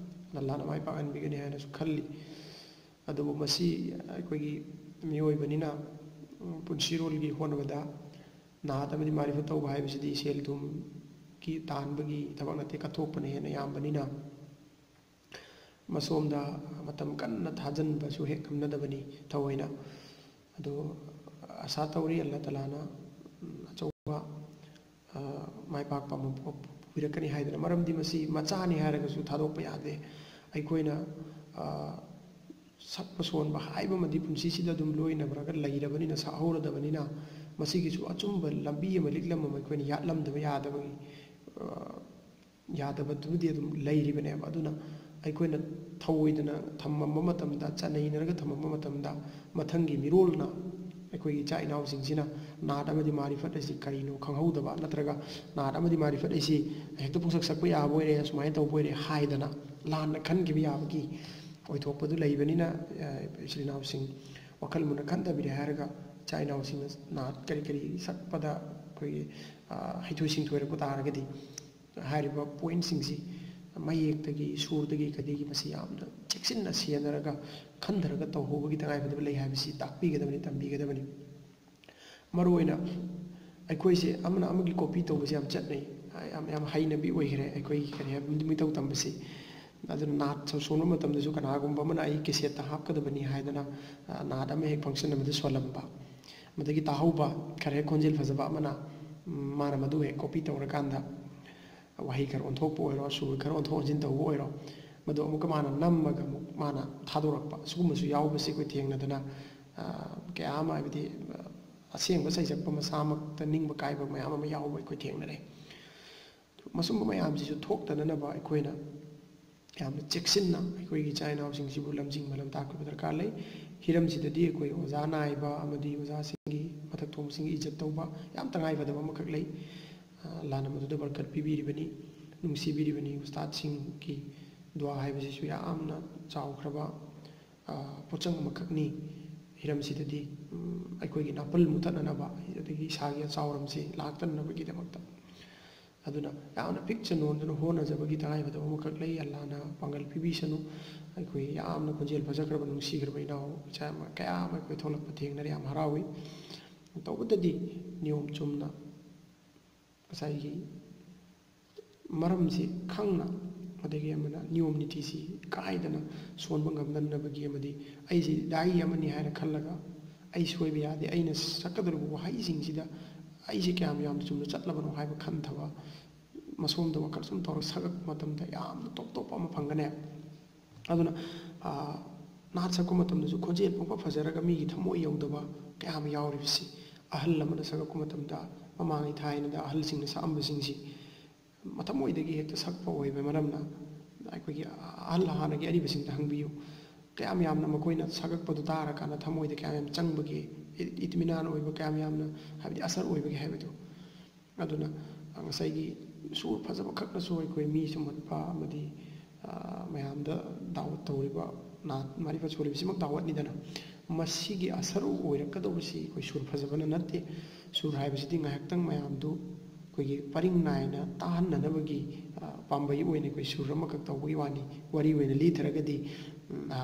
ꯑꯜꯂꯥꯅ ꯃꯥꯏ ꯄꯥꯛꯍꯟꯕꯤꯒꯅꯤ ꯍꯥꯏꯅꯁꯨ ꯈꯜꯂꯤ꯫ ꯑꯗꯨꯕꯨ ꯃꯁꯤ ꯑꯩꯈꯣꯏꯒꯤ ꯃꯤꯑꯣꯏꯕꯅꯤꯅ, ꯎꯝ, ꯄꯨꯟꯁꯤꯔꯣꯜꯒꯤ ꯍꯣꯠꯅꯕꯗ ꯅꯥꯠ ꯑꯃꯗꯤ ꯃꯥꯔꯤꯐꯠ ꯇꯧꯕ ꯍꯥꯏꯕꯁꯤꯗꯤ ꯁꯦꯜ ꯊꯨꯝꯒꯤ ꯇꯥꯟꯕꯒꯤ ꯊꯕꯛ ꯅꯠꯇꯦ, ꯀꯠꯊꯣꯛꯄꯅ ꯍꯦꯟꯅ ꯌꯥꯝꯕꯅꯤꯅ, ꯃꯁꯣꯝꯗ ꯃꯇꯝ ꯀꯟꯅ ꯊꯥꯖꯤꯟꯕꯁꯨ ꯍꯦꯛ ꯉꯝꯅꯗꯕꯅꯤ ꯊꯑꯣꯏꯅ꯫ ꯑꯗꯣ ꯑꯁꯥ ꯇꯧꯔꯤ, ꯑꯜꯂꯥ ꯇꯥꯂꯥꯅ, ꯎꯝ, ꯑꯆꯧꯕ, ꯑ, ꯃꯥꯏ ꯄꯥꯛꯄ ꯑꯃ ꯄꯨ-, ꯄꯨꯕꯤꯔꯛꯀꯅꯤ ꯍꯥꯏꯗꯅ꯫ ꯃꯔꯝꯗꯤ ꯃꯁꯤ ꯃꯆꯥꯅꯤ ꯍꯥꯏꯔꯒꯁꯨ ꯊꯥꯗꯣꯛꯄ ꯌꯥꯗꯦ꯫ ꯑꯩꯈꯣꯏꯅ, ꯑ, ꯁꯛꯄ ꯁꯣꯟꯕ ꯍꯥꯏꯕ ꯑꯃꯗꯤ ꯄꯨꯟꯁꯤꯁꯤꯗ ꯑꯗꯨꯝ ꯂꯣꯏꯅꯕ꯭ꯔꯒ ꯂꯩꯔꯕꯅꯤꯅ, ꯁꯛꯍꯧꯔꯗꯕꯅꯤꯅ, ꯃꯁꯤꯒꯤꯁꯨ ꯑꯆꯨꯝꯕ ꯂꯝꯕꯤ ꯑꯃ, ꯂꯤꯛꯂꯝ ꯑꯃ ꯑꯩꯈꯣꯏꯅ ꯌꯥꯠꯂꯝꯗꯕ ꯌꯥꯗꯕꯒꯤ, ꯑ, ꯌꯥꯗꯕꯗꯨꯃꯗꯤ ꯑꯗꯨꯝ ꯂꯩꯔꯤꯕꯅꯦꯕ꯫ ꯑꯗꯨꯅ ꯑꯩꯈꯣꯏꯅ ꯊꯧꯑꯣꯏꯗꯅ ꯊꯝꯃꯝꯕ ꯃꯇꯝꯗ, ꯆꯠꯅꯩꯅꯔꯒ ꯊꯝꯃꯝꯕ ꯃꯇꯝꯗ, ꯃꯊꯪꯒꯤ ꯃꯤꯔꯣꯜꯅ, ꯑꯩꯈꯣꯏꯒꯤ ꯏꯆꯥ ꯏꯅꯥꯎꯁꯤꯡꯁꯤꯅ ꯅꯥꯠ ꯑꯃꯗꯤ ꯃꯥꯔꯤꯐꯠ ꯑꯁꯤ ꯀꯔꯤꯅꯣ ꯈꯪꯍꯧꯗꯕ, ꯅꯠꯇ꯭ꯔꯒ ꯅꯥꯠ ꯑꯃꯗꯤ ꯃꯥꯔꯤꯐꯠ ꯑꯁꯤ ꯍꯦꯛꯇ ꯄꯨꯡꯁꯛ ꯁꯛꯄ ꯌꯥꯕ ꯑꯣꯏꯔꯦ, ꯁꯨꯃꯥꯏꯅ ꯇꯧꯕ ꯑꯣꯏꯔꯦ ꯍꯥꯏꯗꯅ ꯂꯥꯟꯅ ꯈꯟꯈꯤꯕ ꯌꯥꯕꯒꯤ ꯑꯣꯏꯊꯣꯛꯄꯗꯨ ꯂꯩꯕꯅꯤꯅ, ꯑ, ꯏꯆꯤꯜ ꯏꯅꯥꯎꯁꯤꯡ ꯋꯥꯈꯜ ꯃꯨꯟꯅ ꯈꯟꯊꯕꯤꯔꯦ ꯍꯥꯏꯔꯒ, ꯏꯆꯥ ꯏꯅꯥꯎꯁꯤꯡꯅ ꯅꯥꯠ ꯀꯔꯤ ꯀꯔꯤ ꯁꯛꯄꯗ ꯑꯩꯈꯣꯏꯒꯤ, ꯑ, ꯍꯩꯊꯣꯏ ꯁꯤꯡꯊꯣꯏꯔꯛꯄ ꯇꯥꯔꯒꯗꯤ, ꯍꯥꯏꯔꯤꯕ pointꯁꯤꯡꯁꯤ ꯃꯌꯦꯛꯇꯒꯤ, ꯁꯨꯔꯗꯒꯤ, ꯀꯩꯗꯒꯤ, ꯃꯁꯤ ꯌꯥꯝꯅ ꯆꯦꯛꯁꯤꯟꯅ ꯁꯦꯟꯅꯔꯒ, ꯈꯟꯊꯔꯒ ꯇꯧꯍꯧꯕꯒꯤ ꯇꯉꯥꯏꯐꯗꯕ ꯂꯩ ꯍꯥꯏꯕꯁꯤ ꯇꯥꯛꯄꯤꯒꯗꯕꯅꯤ, ꯇꯝꯕꯤꯒꯗꯕꯅꯤ꯫ ꯃꯔꯨꯑꯣꯏꯅ ꯑꯩꯈꯣꯏꯁꯦ ꯑꯃꯅ ꯑꯃꯒꯤ copy ꯇꯧꯕꯁꯦ ꯌꯥꯝ ꯆꯠꯅꯩ, ꯌꯥꯝ, ꯌꯥꯝ ꯍꯩꯅꯕꯤ ꯑꯣꯏꯈ꯭ꯔꯦ ꯑꯩꯈꯣꯏꯒꯤ, ꯀꯔꯤ ꯍꯥꯏꯕ, ꯃꯤꯇꯧ ꯇꯝꯕꯁꯤ꯫ ꯑꯗꯨꯅ ꯅꯥꯠ ꯁꯣꯟꯕ ꯃꯇꯝꯗꯁꯨ ꯀꯅꯥꯒꯨꯝꯕ ꯑꯃꯅ ꯑꯩ cassette ꯍꯥꯞꯀꯗꯕꯅꯤ ꯍꯥꯏꯗꯅ, ꯑ, ꯅꯥꯠ ꯑꯃ ꯍꯦꯛ function ꯑꯃꯗ ꯁꯣꯜꯂꯝꯕ, ꯃꯗꯒꯤ ꯇꯥꯍꯧꯕ ꯈꯔ ꯍꯦꯛ ꯈꯣꯟꯖꯦꯜ ꯐꯖꯕ ꯑꯃꯅ, ꯎꯝ, ꯃꯥꯅ ꯃꯗꯨ ꯍꯦꯛ copy ꯇꯧꯔꯀꯥꯟꯗ ꯋꯥꯍꯩ ꯈꯔ ꯑꯣꯟꯊꯣꯛꯄ ꯑꯣꯏꯔꯣ, ꯁꯨꯔ ꯈꯔ ꯑꯣꯟꯊꯣꯛ ꯑꯣꯟꯁꯤꯟ ꯇꯧꯕ ꯑꯣꯏꯔꯣ, ꯃꯗꯨ ꯑꯃꯨꯛꯀ ꯃꯥꯅ ꯅꯝꯃꯒ ꯑꯃꯨꯛ ꯃꯥꯅ ꯊꯥꯗꯣꯔꯛꯄ, ꯁꯤꯒꯨꯝꯕꯁꯨ ꯌꯥꯎꯕꯁꯤ ꯑꯩꯈꯣꯏ ꯊꯦꯡꯅꯗꯅ, ꯑ, ꯀꯌꯥ ꯑꯃ, ꯍꯥꯏꯕꯗꯤ, ꯑ, ꯑꯁꯦꯡꯕ ꯁꯩꯁꯛꯄ ꯃꯁꯥꯃꯛꯇ ꯅꯤꯡꯕ ꯀꯥꯏꯕ ꯃꯌꯥꯝ ꯑꯃ ꯌꯥꯎꯕ ꯑꯩꯈꯣꯏ ꯊꯦꯡꯅꯔꯦ꯫ ꯃꯁꯨꯝꯕ ꯃꯌꯥꯝꯁꯤꯁꯨ ꯊꯣꯛꯇꯅꯅꯕ ꯑꯩꯈꯣꯏꯅ ꯌꯥꯝꯅ ꯆꯦꯛꯁꯤꯟꯅ ꯑꯩꯈꯣꯏꯒꯤ ꯏꯆꯥ ꯏꯅꯥꯎꯁꯤꯡꯁꯤꯕꯨ ꯂꯝꯖꯤꯡ ꯃꯂꯝ ꯇꯥꯛꯄꯤꯕ ꯗꯔꯀꯥꯔ ꯂꯩ꯫ ꯍꯤꯔꯝꯁꯤꯗꯗꯤ ꯑꯩꯈꯣꯏ ꯑꯣꯖꯥ ꯅꯥꯏꯕ ꯑꯃꯗꯤ ꯑꯣꯖꯥꯁꯤꯡꯒꯤ, ꯃꯊꯛ ꯊꯣꯡꯕꯁꯤꯡꯒꯤ ꯏꯖꯠ ꯇꯧꯕ ꯌꯥꯝ ꯇꯉꯥꯏꯐꯗꯕ ꯑꯃꯈꯛ ꯂꯩ꯫ ꯑ, ꯑꯜꯂꯥꯅ ꯃꯗꯨꯗ ꯕꯔꯀꯠ ꯄꯤꯕꯤꯔꯤꯕꯅꯤ, ꯅꯨꯡꯁꯤꯕꯤꯔꯤꯕꯅꯤ꯫ ꯎꯁꯇꯥꯗꯁꯤꯡꯒꯤ ꯗꯨꯋꯥ ꯍꯥꯏꯕꯁꯤꯁꯨ ꯌꯥꯝꯅ ꯆꯥꯎꯈ꯭ꯔꯕ, ꯑ, ꯄꯣꯠꯆꯪ ꯑꯃꯈꯛꯅꯤ꯫ ꯍꯤꯔꯝꯁꯤꯗꯗꯤ, ꯎꯝ, ꯑꯩꯈꯣꯏꯒꯤ ꯅꯥꯄꯜ ꯃꯨꯊꯠꯅꯅꯕ, ꯑꯗꯒꯤ ꯏꯁꯥꯒꯤ ꯑꯆꯥꯎꯔꯝꯁꯤ ꯂꯥꯛꯇꯅꯅꯕꯒꯤꯗꯃꯛꯇ꯫ ꯑꯗꯨꯅ ꯌꯥꯝꯅ ꯄꯤꯛꯆ ꯅꯣꯟꯗꯨꯅ ꯍꯣꯠꯅꯖꯕꯒꯤ ꯇꯉꯥꯏꯐꯗꯕ ꯑꯃꯈꯛ ꯂꯩ꯫ ꯑꯜꯂꯥꯅ ꯄꯥꯡꯒꯜ ꯄꯤꯕꯤꯁꯅꯨ꯫ ꯑꯩꯈꯣꯏ ꯌꯥꯝꯅ ꯈꯣꯟꯖꯦꯜ ꯐꯖꯈ꯭ꯔꯕ, ꯅꯨꯡꯁꯤꯈ꯭ꯔꯕ ꯏꯅꯥꯎ ꯏꯆꯥ ꯑꯃ, ꯀꯌꯥ ꯑꯃ ꯑꯩꯈꯣꯏ ꯊꯣꯛꯂꯛꯄ ꯊꯦꯡꯅꯔꯦ꯫ ꯌꯥꯝ ꯍꯔꯥꯎꯏ꯫ ꯇꯧꯕꯇꯗꯤ ꯅꯤꯌꯣꯝ ꯆꯨꯝꯅ ꯉꯁꯥꯏꯒꯤ ꯃꯔꯝꯁꯤ ꯈꯪꯅ, ꯑꯗꯒꯤ ꯑꯃꯅ ꯅꯤꯌꯣꯝ ꯅꯤꯇꯤꯁꯤ ꯀꯥꯏꯗꯅ ꯁꯣꯟꯕ ꯉꯝꯗꯅꯕꯒꯤ ꯑꯃꯗꯤ ꯑꯩꯁꯤ ꯗꯥꯏ ꯑꯃꯅꯤ ꯍꯥꯏꯅ ꯈꯜꯂꯒ ꯑꯩ ꯁꯣꯏꯕ ꯌꯥꯗꯦ, ꯑꯩꯅ ꯁꯛꯀꯗꯧꯔꯤꯕ ꯋꯥꯍꯩꯁꯤꯡꯁꯤꯗ ꯑꯩꯁꯦ ꯀꯌꯥꯝ ꯌꯥꯝꯅ ꯆꯨꯝꯅ ꯆꯠꯂꯕꯅꯣ ꯍꯥꯏꯕ ꯈꯟꯊꯕ, ꯃꯁꯣꯝꯗ ꯋꯥꯈꯜ ꯁꯨꯝ ꯇꯧꯔꯒ ꯁꯛꯂꯛꯄ ꯃꯇꯝꯗ ꯌꯥꯝꯅ ꯇꯣꯞ ꯇꯣꯞꯄ ꯑꯃ ꯐꯪꯒꯅꯦꯕ꯫ ꯑꯗꯨꯅ, ꯑ, ꯅꯥꯠ ꯁꯛꯄ ꯃꯇꯝꯗꯁꯨ ꯈꯣꯟꯖꯦꯜ ꯄꯪꯐ ꯐꯖꯔꯒ ꯃꯤꯒꯤ ꯊꯃꯣꯏ ꯌꯧꯗꯕ ꯀꯌꯥ ꯑꯃ ꯌꯥꯎꯔꯤꯕꯁꯤ, ꯑꯍꯜ ꯑꯃꯅ ꯁꯛꯂꯛꯄ ꯃꯇꯝꯗ ꯃꯃꯥꯡꯉꯩ ꯊꯥꯏꯅꯗ ꯑꯍꯜꯁꯤꯡꯅ ꯁꯛꯂꯝꯕꯁꯤꯡꯁꯤ ꯃꯊꯃꯣꯏꯗꯒꯤ ꯍꯦꯛꯇ ꯁꯛꯄ ꯑꯣꯏꯕ ꯃꯔꯝꯅ, ꯑꯩꯈꯣꯏꯒꯤ ꯑꯍꯜ ꯍꯥꯟꯅꯒꯤ ꯑꯔꯤꯕꯁꯤꯡꯗ ꯍꯪꯕꯤꯌꯨ꯫ ꯀꯌꯥꯝ ꯌꯥꯝꯅ ꯃꯈꯣꯏꯅ ꯁꯛꯂꯛꯄꯗꯨ ꯇꯥꯔꯀꯥꯟꯗ ꯊꯃꯣꯏꯗ ꯀꯌꯥꯝ ꯌꯥꯝ ꯆꯪꯕꯒꯦ, ꯏ-, ꯏꯇꯃꯤꯅꯥꯟ ꯑꯣꯏꯕ ꯀꯌꯥꯝ ꯌꯥꯝꯅ, ꯍꯥꯏꯕꯗꯤ ꯑꯁꯔ ꯑꯣꯏꯕꯒꯦ ꯍꯥꯏꯕꯗꯨ꯫ ꯑꯗꯨꯅ ꯉꯁꯥꯏꯒꯤ ꯁꯨꯔ ꯐꯖꯕ ꯈꯛꯅꯁꯨ ꯑꯩꯈꯣꯏ ꯃꯤ ꯁꯨꯝꯍꯠꯄ ꯑꯃꯗꯤ, ꯑ, ꯃꯌꯥꯝꯗ ꯗꯥꯋꯠ ꯇꯧꯔꯤꯕ, ꯅꯥꯠ ꯃꯥꯔꯤꯐꯠ ꯁꯣꯜꯂꯤꯕꯁꯤꯃꯛ ꯗꯥꯋꯠꯅꯤꯗꯅ꯫ ꯃꯁꯤꯒꯤ ꯑꯁꯔꯨ ꯑꯣꯏꯔꯛꯀꯗꯧꯕꯁꯤ ꯑꯩꯈꯣꯏ ꯁꯨꯔ ꯐꯖꯕꯅ ꯅꯠꯇꯦ꯫ ꯁꯨꯔ ꯍꯥꯏꯕꯁꯤꯗꯤ ꯉꯥꯏꯍꯥꯛꯇꯪ ꯃꯌꯥꯝꯗꯨ ꯑꯩꯈꯣꯏꯒꯤ ꯄꯔꯤꯡ ꯅꯥꯏꯅ ꯇꯥꯍꯟꯅꯅꯕꯒꯤ, ꯑ, ꯄꯥꯝꯕꯩ ꯑꯣꯏꯅ ꯑꯩꯈꯣꯏ ꯁꯨꯔ ꯑꯃꯈꯛ ꯇꯧꯕꯒꯤ ꯋꯥꯅꯤ꯫ ꯋꯥꯔꯤ ꯑꯣꯏꯅ ꯂꯤꯊꯔꯒꯗꯤ, ꯎꯝ, ꯑ,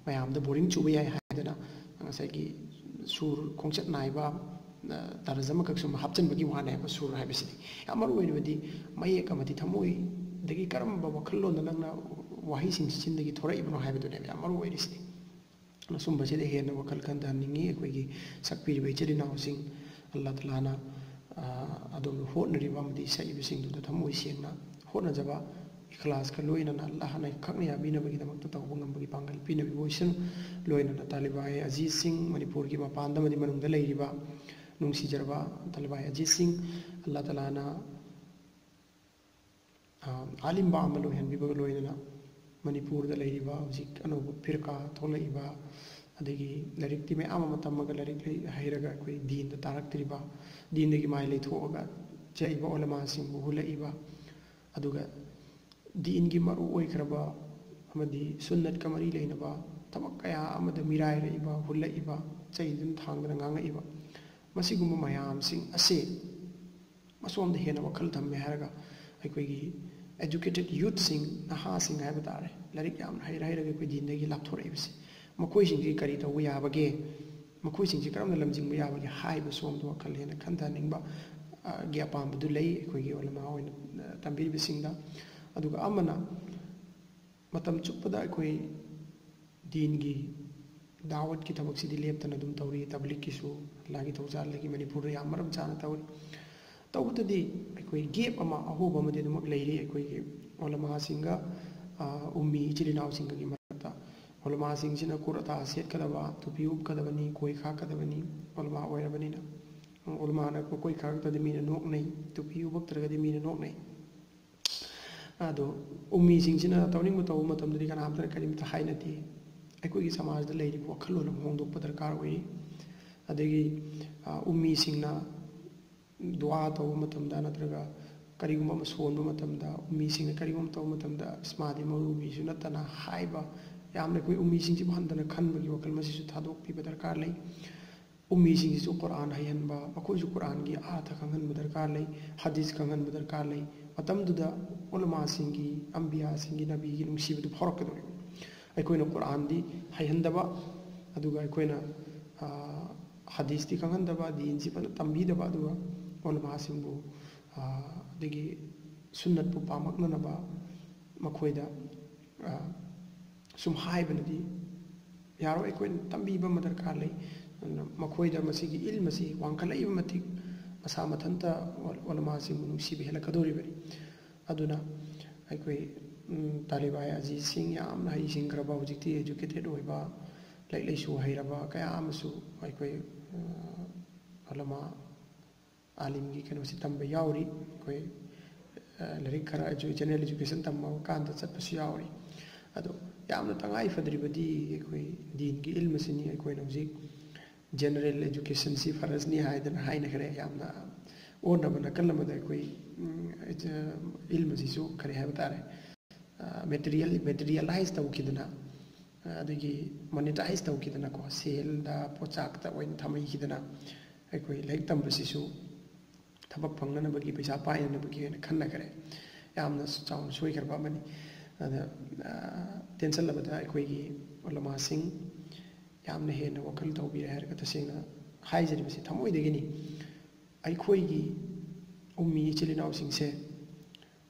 ꯃꯌꯥꯝꯗ ꯕꯣꯔꯤꯡ ꯆꯨꯕ ꯌꯥꯏ ꯍꯥꯏꯗꯅ ꯉꯁꯥꯏꯒꯤ ꯁꯨꯔ ꯈꯣꯡꯆꯠ ꯅꯥꯏꯕ, ꯑ, ꯇꯔꯖ ꯑꯃꯈꯛ ꯁꯨꯝ ꯍꯥꯞꯆꯤꯟꯕꯒꯤ ꯋꯥꯅꯦꯕ ꯁꯨꯔ ꯍꯥꯏꯕꯁꯤꯗꯤ꯫ ꯌꯥꯝ ꯃꯔꯨ ꯑꯣꯏꯔꯤꯕꯗꯤ ꯃꯌꯦꯛ ꯑꯃꯗꯤ ꯊꯃꯣꯏꯗꯒꯤ ꯀꯔꯝꯕ ꯋꯥꯈꯜꯂꯣꯟꯗ ꯅꯪꯅ ꯋꯥꯍꯩꯁꯤꯡ ꯁꯤꯖꯤꯟꯗꯒꯤ ꯊꯣꯔꯛꯏꯕꯅꯣ ꯍꯥꯏꯕꯗꯨꯅꯦꯕ ꯌꯥꯝ ꯃꯔꯨ ꯑꯣꯏꯔꯤꯁꯤꯗꯤ꯫ ꯑꯁꯨꯝꯕꯁꯤꯗ ꯍꯦꯟꯅ ꯋꯥꯈꯜ ꯈꯟꯊꯍꯟꯅꯤꯡꯉꯤ ꯑꯩꯈꯣꯏꯒꯤ ꯁꯛꯄꯤꯔꯤꯕ ꯏꯆꯤꯜ ꯏꯅꯥꯎꯁꯤꯡ꯫ ꯑꯜꯂꯥ ꯇꯥꯂꯥꯅ, ꯑ, ꯑꯗꯣꯝꯅ ꯍꯣꯠꯅꯔꯤꯕ ꯑꯃꯗꯤ ꯁꯛꯏꯕꯁꯤꯡꯗꯨꯗ ꯊꯃꯣꯏ ꯁꯦꯡꯅ ꯍꯣꯠꯅꯖꯕ, ꯏꯈ꯭ꯂꯥꯁꯀ ꯂꯣꯏꯅꯅ ꯑꯜꯂꯥꯍꯅ ꯈꯛꯅ ꯌꯥꯕꯤꯅꯕꯒꯤꯗꯃꯛꯇ ꯇꯧꯕ ꯉꯝꯕꯒꯤ ꯄꯥꯡꯒꯜ ꯄꯤꯅꯕꯤꯕ ꯑꯣꯏꯁꯅꯨ꯫ ꯂꯣꯏꯅꯅ ꯇꯥꯂꯤꯕꯥꯏ ꯑꯖꯤꯖꯁꯤꯡ, ꯃꯅꯤꯄꯨꯔꯒꯤ ꯃꯄꯥꯟꯗ ꯑꯃꯗꯤ ꯃꯅꯨꯡꯗ ꯂꯩꯔꯤꯕ ꯅꯨꯡꯁꯤꯖꯔꯕ ꯇꯥꯂꯤꯕꯥꯏ ꯑꯖꯤꯖꯁꯤꯡ, ꯑꯜꯂꯥ ꯇꯥꯂꯥꯅ, ꯑ, ꯑꯥꯂꯤꯝꯕ ꯑꯃ ꯂꯣꯏꯍꯟꯕꯤꯕꯒ ꯂꯣꯏꯅꯅ ꯃꯅꯤꯄꯨꯔꯗ ꯂꯩꯔꯤꯕ ꯍꯧꯖꯤꯛ ꯑꯅꯧꯕ ꯐꯤꯔꯀꯥ ꯊꯣꯛꯂꯛꯏꯕ, ꯑꯗꯒꯤ ꯂꯥꯏꯔꯤꯛꯇꯤ ꯃꯌꯥꯝ ꯑꯃ ꯇꯝꯃꯒ ꯂꯥꯏꯔꯤꯛ ꯂꯩ-, ꯍꯩꯔꯒ ꯑꯩꯈꯣꯏ ꯗꯤꯟꯗ ꯇꯥꯔꯛꯇ꯭ꯔꯤꯕ, ꯗꯤꯟꯗꯒꯤ ꯃꯥꯏ ꯂꯩꯊꯣꯛꯑꯒ ꯆꯠꯂꯤꯕ ꯎꯂꯃꯥꯁꯤꯡꯕꯨ ꯍꯨꯜꯂꯛꯏꯕ, ꯑꯗꯨꯒ ꯗꯤꯟꯒꯤ ꯃꯔꯨ ꯑꯣꯏꯈ꯭ꯔꯕ ꯑꯃꯗꯤ ꯁꯨꯟꯅꯠꯀ ꯃꯔꯤ ꯂꯩꯅꯕ ꯊꯕꯛ ꯀꯌꯥ ꯑꯃꯗ ꯃꯤꯔꯥꯏꯔꯛꯏꯕ, ꯍꯨꯜꯂꯛꯏꯕ, ꯆꯩꯗꯨꯅ ꯊꯥꯡꯗꯅ ꯉꯥꯡꯉꯛꯏꯕ, ꯃꯁꯤꯒꯨꯝꯕ ꯃꯌꯥꯝꯁꯤꯡ ꯑꯁꯤ ꯃꯁꯣꯝꯗ ꯍꯦꯟꯅ ꯋꯥꯈꯜ ꯊꯝꯃꯦ ꯍꯥꯏꯔꯒ ꯑꯩꯈꯣꯏꯒꯤ educated youthꯁꯤꯡ, ꯅꯍꯥꯁꯤꯡ ꯍꯥꯏꯕ ꯇꯥꯔꯦ, ꯂꯥꯏꯔꯤꯛ ꯌꯥꯝꯅ ꯍꯩꯔ ꯍꯩꯔꯒ ꯑꯩꯈꯣꯏ ꯗꯤꯟꯗꯒꯤ ꯂꯥꯞꯊꯣꯔꯛꯏꯕꯁꯦ, ꯃꯈꯣꯏꯁꯤꯡꯁꯤ ꯀꯔꯤ ꯇꯧꯕ ꯌꯥꯕꯒꯦ, ꯃꯈꯣꯏꯁꯤꯡꯁꯤ ꯀꯔꯝꯅ ꯂꯝꯖꯤꯡꯕ ꯌꯥꯕꯒꯦ ꯍꯥꯏꯕ ꯁꯣꯝꯗ ꯋꯥꯈꯜ ꯍꯦꯟꯅ ꯈꯟꯊꯍꯟꯅꯤꯡꯕ, ꯑ, ꯒꯤ ꯑꯄꯥꯝꯕꯗꯨ ꯂꯩ ꯑꯩꯈꯣꯏꯒꯤ ꯎꯂꯃꯥ ꯑꯣꯏꯅ, ꯑ, ꯇꯝꯕꯤꯔꯤꯕꯁꯤꯡꯗ꯫ ꯑꯗꯨꯒ ꯑꯃꯅ, ꯃꯇꯝ ꯆꯨꯞꯄꯗ ꯑꯩꯈꯣꯏ ꯗꯤꯟꯒꯤ ꯗꯥꯋꯠꯀꯤ ꯊꯕꯛꯁꯤꯗꯤ ꯂꯦꯞꯇꯅ ꯑꯗꯨꯝ ꯇꯧꯔꯤ꯫ ꯇꯕ꯭ꯂꯤꯛꯀꯤꯁꯨ ꯑꯜꯂꯥꯍꯒꯤ ꯊꯧꯖꯥꯜꯗꯒꯤ ꯃꯅꯤꯄꯨꯔꯗ ꯌꯥꯝ ꯃꯔꯝ ꯆꯥꯅ ꯇꯧꯔꯤ꯫ ꯇꯧꯕꯇꯗꯤ ꯑꯩꯈꯣꯏ gap ꯑꯃ, ꯑꯍꯣꯕ ꯑꯃꯗꯤ ꯑꯗꯨꯃꯛ ꯂꯩꯔꯤ ꯑꯩꯈꯣꯏꯒꯤ ꯎꯂꯃꯥꯁꯤꯡꯒ, ꯑ, ꯎꯝꯃꯤ ꯏꯆꯤꯜ ꯏꯅꯥꯎꯁꯤꯡꯒꯒꯤ ꯃꯔꯛꯇ꯫ ꯎꯂꯃꯥꯁꯤꯡꯁꯤꯅ ꯀꯨꯔꯇꯥ ꯁꯦꯠꯀꯗꯕ, ꯇꯨꯄꯤ ꯎꯞꯀꯗꯕꯅꯤ, ꯀꯣꯏ ꯈꯥꯛꯀꯗꯕꯅꯤ, ꯎꯂꯃꯥ ꯑꯣꯏꯔꯕꯅꯤꯅ꯫ ꯎꯂꯃꯥꯅ ꯀꯣꯏ ꯈꯥꯛꯇ꯭ꯔꯗꯤ ꯃꯤꯅ ꯅꯣꯛꯅꯩ, ꯇꯨꯄꯤ ꯎꯞꯄꯛꯇ꯭ꯔꯒꯗꯤ ꯃꯤꯅ ꯅꯣꯛꯅꯩ꯫ ꯑꯗꯣ ꯎꯝꯃꯤꯁꯤꯡꯁꯤꯅ ꯇꯧꯅꯤꯡꯕ ꯇꯧꯕ ꯃꯇꯝꯗꯗꯤ ꯀꯅꯥꯝꯇꯅ ꯀꯔꯤꯝꯇ ꯍꯥꯏꯅꯗꯦ꯫ ꯑꯩꯈꯣꯏꯒꯤ ꯁꯃꯥꯖꯗ ꯂꯩꯔꯤꯕ ꯋꯥꯈꯜꯂꯣꯟ ꯑꯃ ꯍꯣꯡꯗꯣꯛꯄ ꯗꯔꯀꯥꯔ ꯑꯣꯏꯔꯤ꯫ ꯑꯗꯒꯤ, ꯑ, ꯎꯝꯃꯤꯁꯤꯡꯅ ꯗꯨꯋꯥ ꯇꯧꯕ ꯃꯇꯝꯗ ꯅꯠꯇ꯭ꯔꯒ ꯀꯔꯤꯒꯨꯝꯕ ꯑꯃ ꯁꯣꯟꯕ ꯃꯇꯝꯗ, ꯎꯝꯃꯤꯁꯤꯡꯅ ꯀꯔꯤꯒꯨꯝꯕ ꯇꯧꯕ ꯃꯇꯝꯗ, "ꯑꯁ, ꯃꯥꯗꯤ ꯃꯧꯂꯨꯕꯤꯁꯨ ꯅꯠꯇꯅ" ꯍꯥꯏꯕ, ꯌꯥꯝꯅ ꯑꯩꯈꯣꯏ ꯎꯝꯃꯤꯁꯤꯡꯁꯤꯕꯨ ꯍꯟꯊꯅ ꯈꯟꯕꯒꯤ ꯋꯥꯈꯜ ꯃꯁꯤꯁꯨ ꯊꯥꯗꯣꯛꯄꯤꯕ ꯗꯔꯀꯥꯔ ꯂꯩ꯫ ꯎꯝꯃꯤꯁꯤꯡꯁꯤꯁꯨ ꯀꯨꯔꯥꯟ ꯍꯩꯍꯟꯕ, ꯃꯈꯣꯏꯁꯨ ꯀꯨꯔꯥꯟꯒꯤ ꯑꯥꯔꯊ ꯈꯪꯍꯟꯕ ꯗꯔꯀꯥꯔ ꯂꯩ, ꯍꯗꯤꯁ ꯈꯪꯍꯟꯕ ꯗꯔꯀꯥꯔ ꯂꯩ꯫ ꯃꯇꯝꯗꯨꯗ ꯎꯂꯃꯥꯁꯤꯡꯒꯤ, ꯑꯝꯕꯤꯌꯥꯁꯤꯡꯒꯤ, ꯅꯕꯤꯒꯤ ꯅꯨꯡꯁꯤꯕꯗꯨ ꯐꯥꯎꯔꯛꯀꯗꯧꯔꯤꯕꯅꯤ꯫ ꯑꯩꯈꯣꯏꯅ ꯀꯨꯔꯥꯟꯗꯤ ꯍꯩꯍꯟꯗꯕ, ꯑꯗꯨꯒ ꯑꯩꯈꯣꯏꯅ, ꯑ, ꯍꯗꯤꯁꯇꯤ ꯈꯪꯍꯟꯗꯕ, ꯗꯤꯟꯁꯤ ꯐꯖꯅ ꯇꯝꯕꯤꯗꯕ, ꯑꯗꯨꯒ ꯎꯂꯃꯥꯁꯤꯡꯕꯨ, ꯑ, ꯑꯗꯒꯤ ꯁꯨꯟꯅꯠꯄꯨ ꯄꯥꯝꯃꯛꯅꯅꯕ ꯃꯈꯣꯏꯗ, ꯑ, ꯁꯨꯝ ꯍꯥꯏꯕꯅꯗꯤ ꯌꯥꯔꯣꯏ꯫ ꯑꯩꯈꯣꯏꯅ ꯇꯝꯕꯤꯕ ꯑꯃ ꯗꯔꯀꯥꯔ ꯂꯩ꯫ ꯑꯗꯨꯅ ꯃꯈꯣꯏꯗ ꯃꯁꯤꯒꯤ ꯏꯜꯝ ꯑꯁꯤ ꯋꯥꯡꯈꯠꯂꯛꯏꯕ ꯃꯇꯤꯛ ꯃꯁꯥ ꯃꯊꯟꯇ ꯎꯂꯃꯥꯁꯤꯡꯕꯨ ꯅꯨꯡꯁꯤꯕ ꯍꯦꯜꯂꯛꯀꯗꯧꯔꯤꯕꯅꯤ꯫ ꯑꯗꯨꯅ ꯑꯩꯈꯣꯏ ꯎꯝ, ꯇꯥꯂꯤꯕꯥꯏ ꯑꯖꯤꯖꯁꯤꯡ ꯌꯥꯝꯅ ꯍꯩꯁꯤꯡꯈ꯭ꯔꯕ, ꯍꯧꯖꯤꯛꯇꯤ educated ꯑꯣꯏꯕ, ꯂꯥꯏꯔꯤꯛ ꯂꯥꯏꯁꯨ ꯍꯩꯔꯕ ꯀꯌꯥ ꯑꯃꯁꯨ ꯑꯩꯈꯣꯏ ꯎꯝ, ꯎꯂꯃꯥ ꯑꯥꯂꯤꯝꯒꯤ ꯀꯩꯅꯣꯁꯤ ꯇꯝꯕ ꯌꯥꯎꯔꯤ꯫ ꯑꯩꯈꯣꯏ ꯑ, ꯂꯥꯏꯔꯤꯛ ꯈꯔ edu- general education ꯇꯝꯕ ꯀꯥꯟꯗ ꯆꯠꯄꯁꯨ ꯌꯥꯎꯔꯤ꯫ ꯑꯗꯣ ꯌꯥꯝꯅ ꯇꯉꯥꯏ ꯐꯗ꯭ꯔꯤꯕꯗꯤ ꯑꯩꯈꯣꯏ ꯗꯤꯟꯒꯤ ꯏꯜꯝ ꯑꯁꯤꯅꯤ꯫ ꯑꯩꯈꯣꯏꯅ ꯍꯧꯖꯤꯛ general educationꯁꯤ ꯐꯔꯖꯅꯤ ꯍꯥꯏꯗꯅ ꯍꯥꯏꯅꯈ꯭ꯔꯦ꯫ ꯌꯥꯝꯅ ꯑꯣꯟꯅꯕ ꯅꯥꯀꯜ ꯑꯃꯗ ꯑꯩꯈꯣꯏ ꯎꯝ, ꯑ, ꯏꯜꯝ ꯑꯁꯤꯁꯨ ꯀꯔꯤ ꯍꯥꯏꯕ ꯇꯥꯔꯦ, ꯃꯦꯇꯔꯤꯌꯦꯜ ꯃꯦꯇꯔꯤꯌꯦꯂꯥꯏꯁ ꯇꯧꯈꯤꯗꯅ, ꯑꯗꯒꯤ ꯃꯣꯅꯤꯇꯥꯏꯁ ꯇꯧꯈꯤꯗꯅꯀꯣ, ꯁꯦꯜꯗ ꯄꯣꯠꯆꯥꯛꯇ ꯑꯣꯏꯅ ꯊꯝꯍꯩꯈꯤꯗꯅ ꯑꯩꯈꯣꯏ ꯂꯥꯏꯔꯤꯛ ꯇꯝꯕꯁꯤꯁꯨ ꯊꯕꯛ ꯐꯪꯅꯅꯕꯒꯤ, ꯄꯩꯁꯥ ꯄꯥꯏꯅꯅꯕꯒꯤ ꯑꯣꯏꯅ ꯈꯟꯅꯈ꯭ꯔꯦ꯫ ꯌꯥꯝꯅ ꯆꯥꯎꯅ ꯁꯣꯏꯈ꯭ꯔꯕ ꯑꯃꯅꯤ꯫ ꯑꯗ ꯑ, ꯇꯦꯟꯁꯜꯂꯕꯗ ꯑꯩꯈꯣꯏꯒꯤ ꯎꯂꯃꯥꯁꯤꯡ ꯌꯥꯝꯅ ꯍꯦꯟꯅ ꯋꯥꯈꯜ ꯇꯧꯕꯤꯔꯦ ꯍꯥꯏꯔꯒ ꯇꯁꯦꯡꯅ ꯍꯥꯏꯖꯔꯤꯕꯁꯤ ꯊꯃꯣꯏꯗꯒꯤꯅꯤ꯫ ꯑꯩꯈꯣꯏꯒꯤ ꯎꯝꯃꯤ ꯏꯆꯤꯜ ꯏꯅꯥꯎꯁꯤꯡꯁꯦ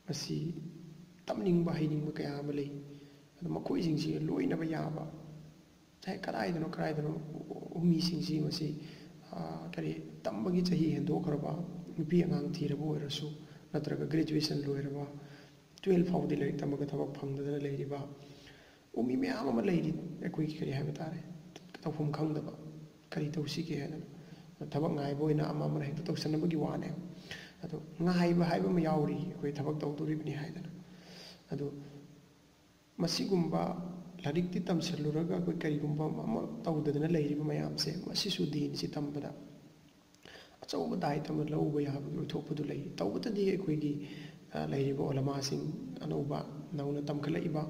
ꯃꯁꯤ ꯇꯝꯅꯤꯡꯕ ꯍꯩꯅꯤꯡꯕ ꯀꯌꯥ ꯑꯃ ꯂꯩ꯫ ꯑꯗꯨ ꯃꯈꯣꯏꯁꯤꯡꯁꯤ ꯂꯣꯏꯅꯕ ꯌꯥꯕ ꯍꯦꯛ ꯀꯗꯥꯏꯗꯅꯣ ꯀꯗꯥꯏꯗꯅꯣ ꯎꯝꯃꯤꯁꯤꯡꯁꯤ ꯃꯁꯤ, ꯑ, ꯀꯔꯤ, ꯇꯝꯕꯒꯤ ꯆꯍꯤ ꯍꯦꯟꯗꯣꯛꯈ꯭ꯔꯕ, ꯅꯨꯄꯤ ꯑꯉꯥꯡ ꯊꯤꯔꯕ ꯑꯣꯏꯔꯁꯨ, ꯅꯠꯇ꯭ꯔꯒ graduation ꯂꯣꯏꯔꯕ, twelve ꯐꯥꯎꯗꯤ ꯂꯥꯏꯔꯤꯛ ꯇꯝꯃꯒ ꯊꯕꯛ ꯐꯪꯗꯗꯅ ꯂꯩꯔꯤꯕ ꯎꯝꯃꯤ ꯃꯌꯥꯝ ꯑꯃ ꯂꯩꯔꯤ꯫ ꯑꯩꯈꯣꯏꯒꯤ ꯀꯔꯤ ꯍꯥꯏꯕ ꯇꯥꯔꯦ, ꯇꯧꯐꯝ ꯈꯪꯗꯕ, ꯀꯔꯤ ꯇꯧꯁꯤꯒꯦ ꯍꯥꯏꯗꯅ ꯊꯕꯛ ꯉꯥꯏꯕ ꯑꯣꯏꯅ ꯑꯃ ꯑꯃꯅ ꯍꯦꯛꯇ ꯇꯧꯁꯟꯅꯕꯒꯤ ꯋꯥꯅꯦ꯫ ꯑꯗꯣ ꯉꯥꯏꯕ ꯍꯥꯏꯕ ꯑꯃ ꯌꯥꯎꯔꯤ, ꯑꯩꯈꯣꯏ ꯊꯕꯛ ꯇꯧꯗꯣꯔꯤꯕꯅꯤ ꯍꯥꯏꯗꯅ꯫ ꯑꯗꯣ ꯃꯁꯤꯒꯨꯝꯕ ꯂꯥꯏꯔꯤꯛꯇꯤ ꯇꯝꯁꯤꯜꯂꯨꯔꯒ ꯑꯩꯈꯣꯏ ꯀꯔꯤꯒꯨꯝꯕ ꯑꯃ ꯇꯧꯗꯗꯅ ꯂꯩꯔꯤꯕ ꯃꯌꯥꯝꯁꯦ, ꯃꯁꯤꯁꯨ ꯗꯤꯟꯁꯤ ꯇꯝꯕꯗ ꯑꯆꯧꯕ ꯗꯥꯏꯇ ꯑꯃ ꯂꯧꯕ ꯌꯥꯕꯒꯤ ꯑꯣꯏꯊꯣꯛꯄꯗꯨ ꯂꯩ꯫ ꯇꯧꯕꯇꯗꯤ ꯑꯩꯈꯣꯏꯒꯤ, ꯑ, ꯂꯩꯔꯤꯕ ꯎꯂꯃꯥꯁꯤꯡ, ꯑꯅꯧꯕ ꯅꯧꯅ ꯇꯝꯈꯠꯂꯛꯏꯕ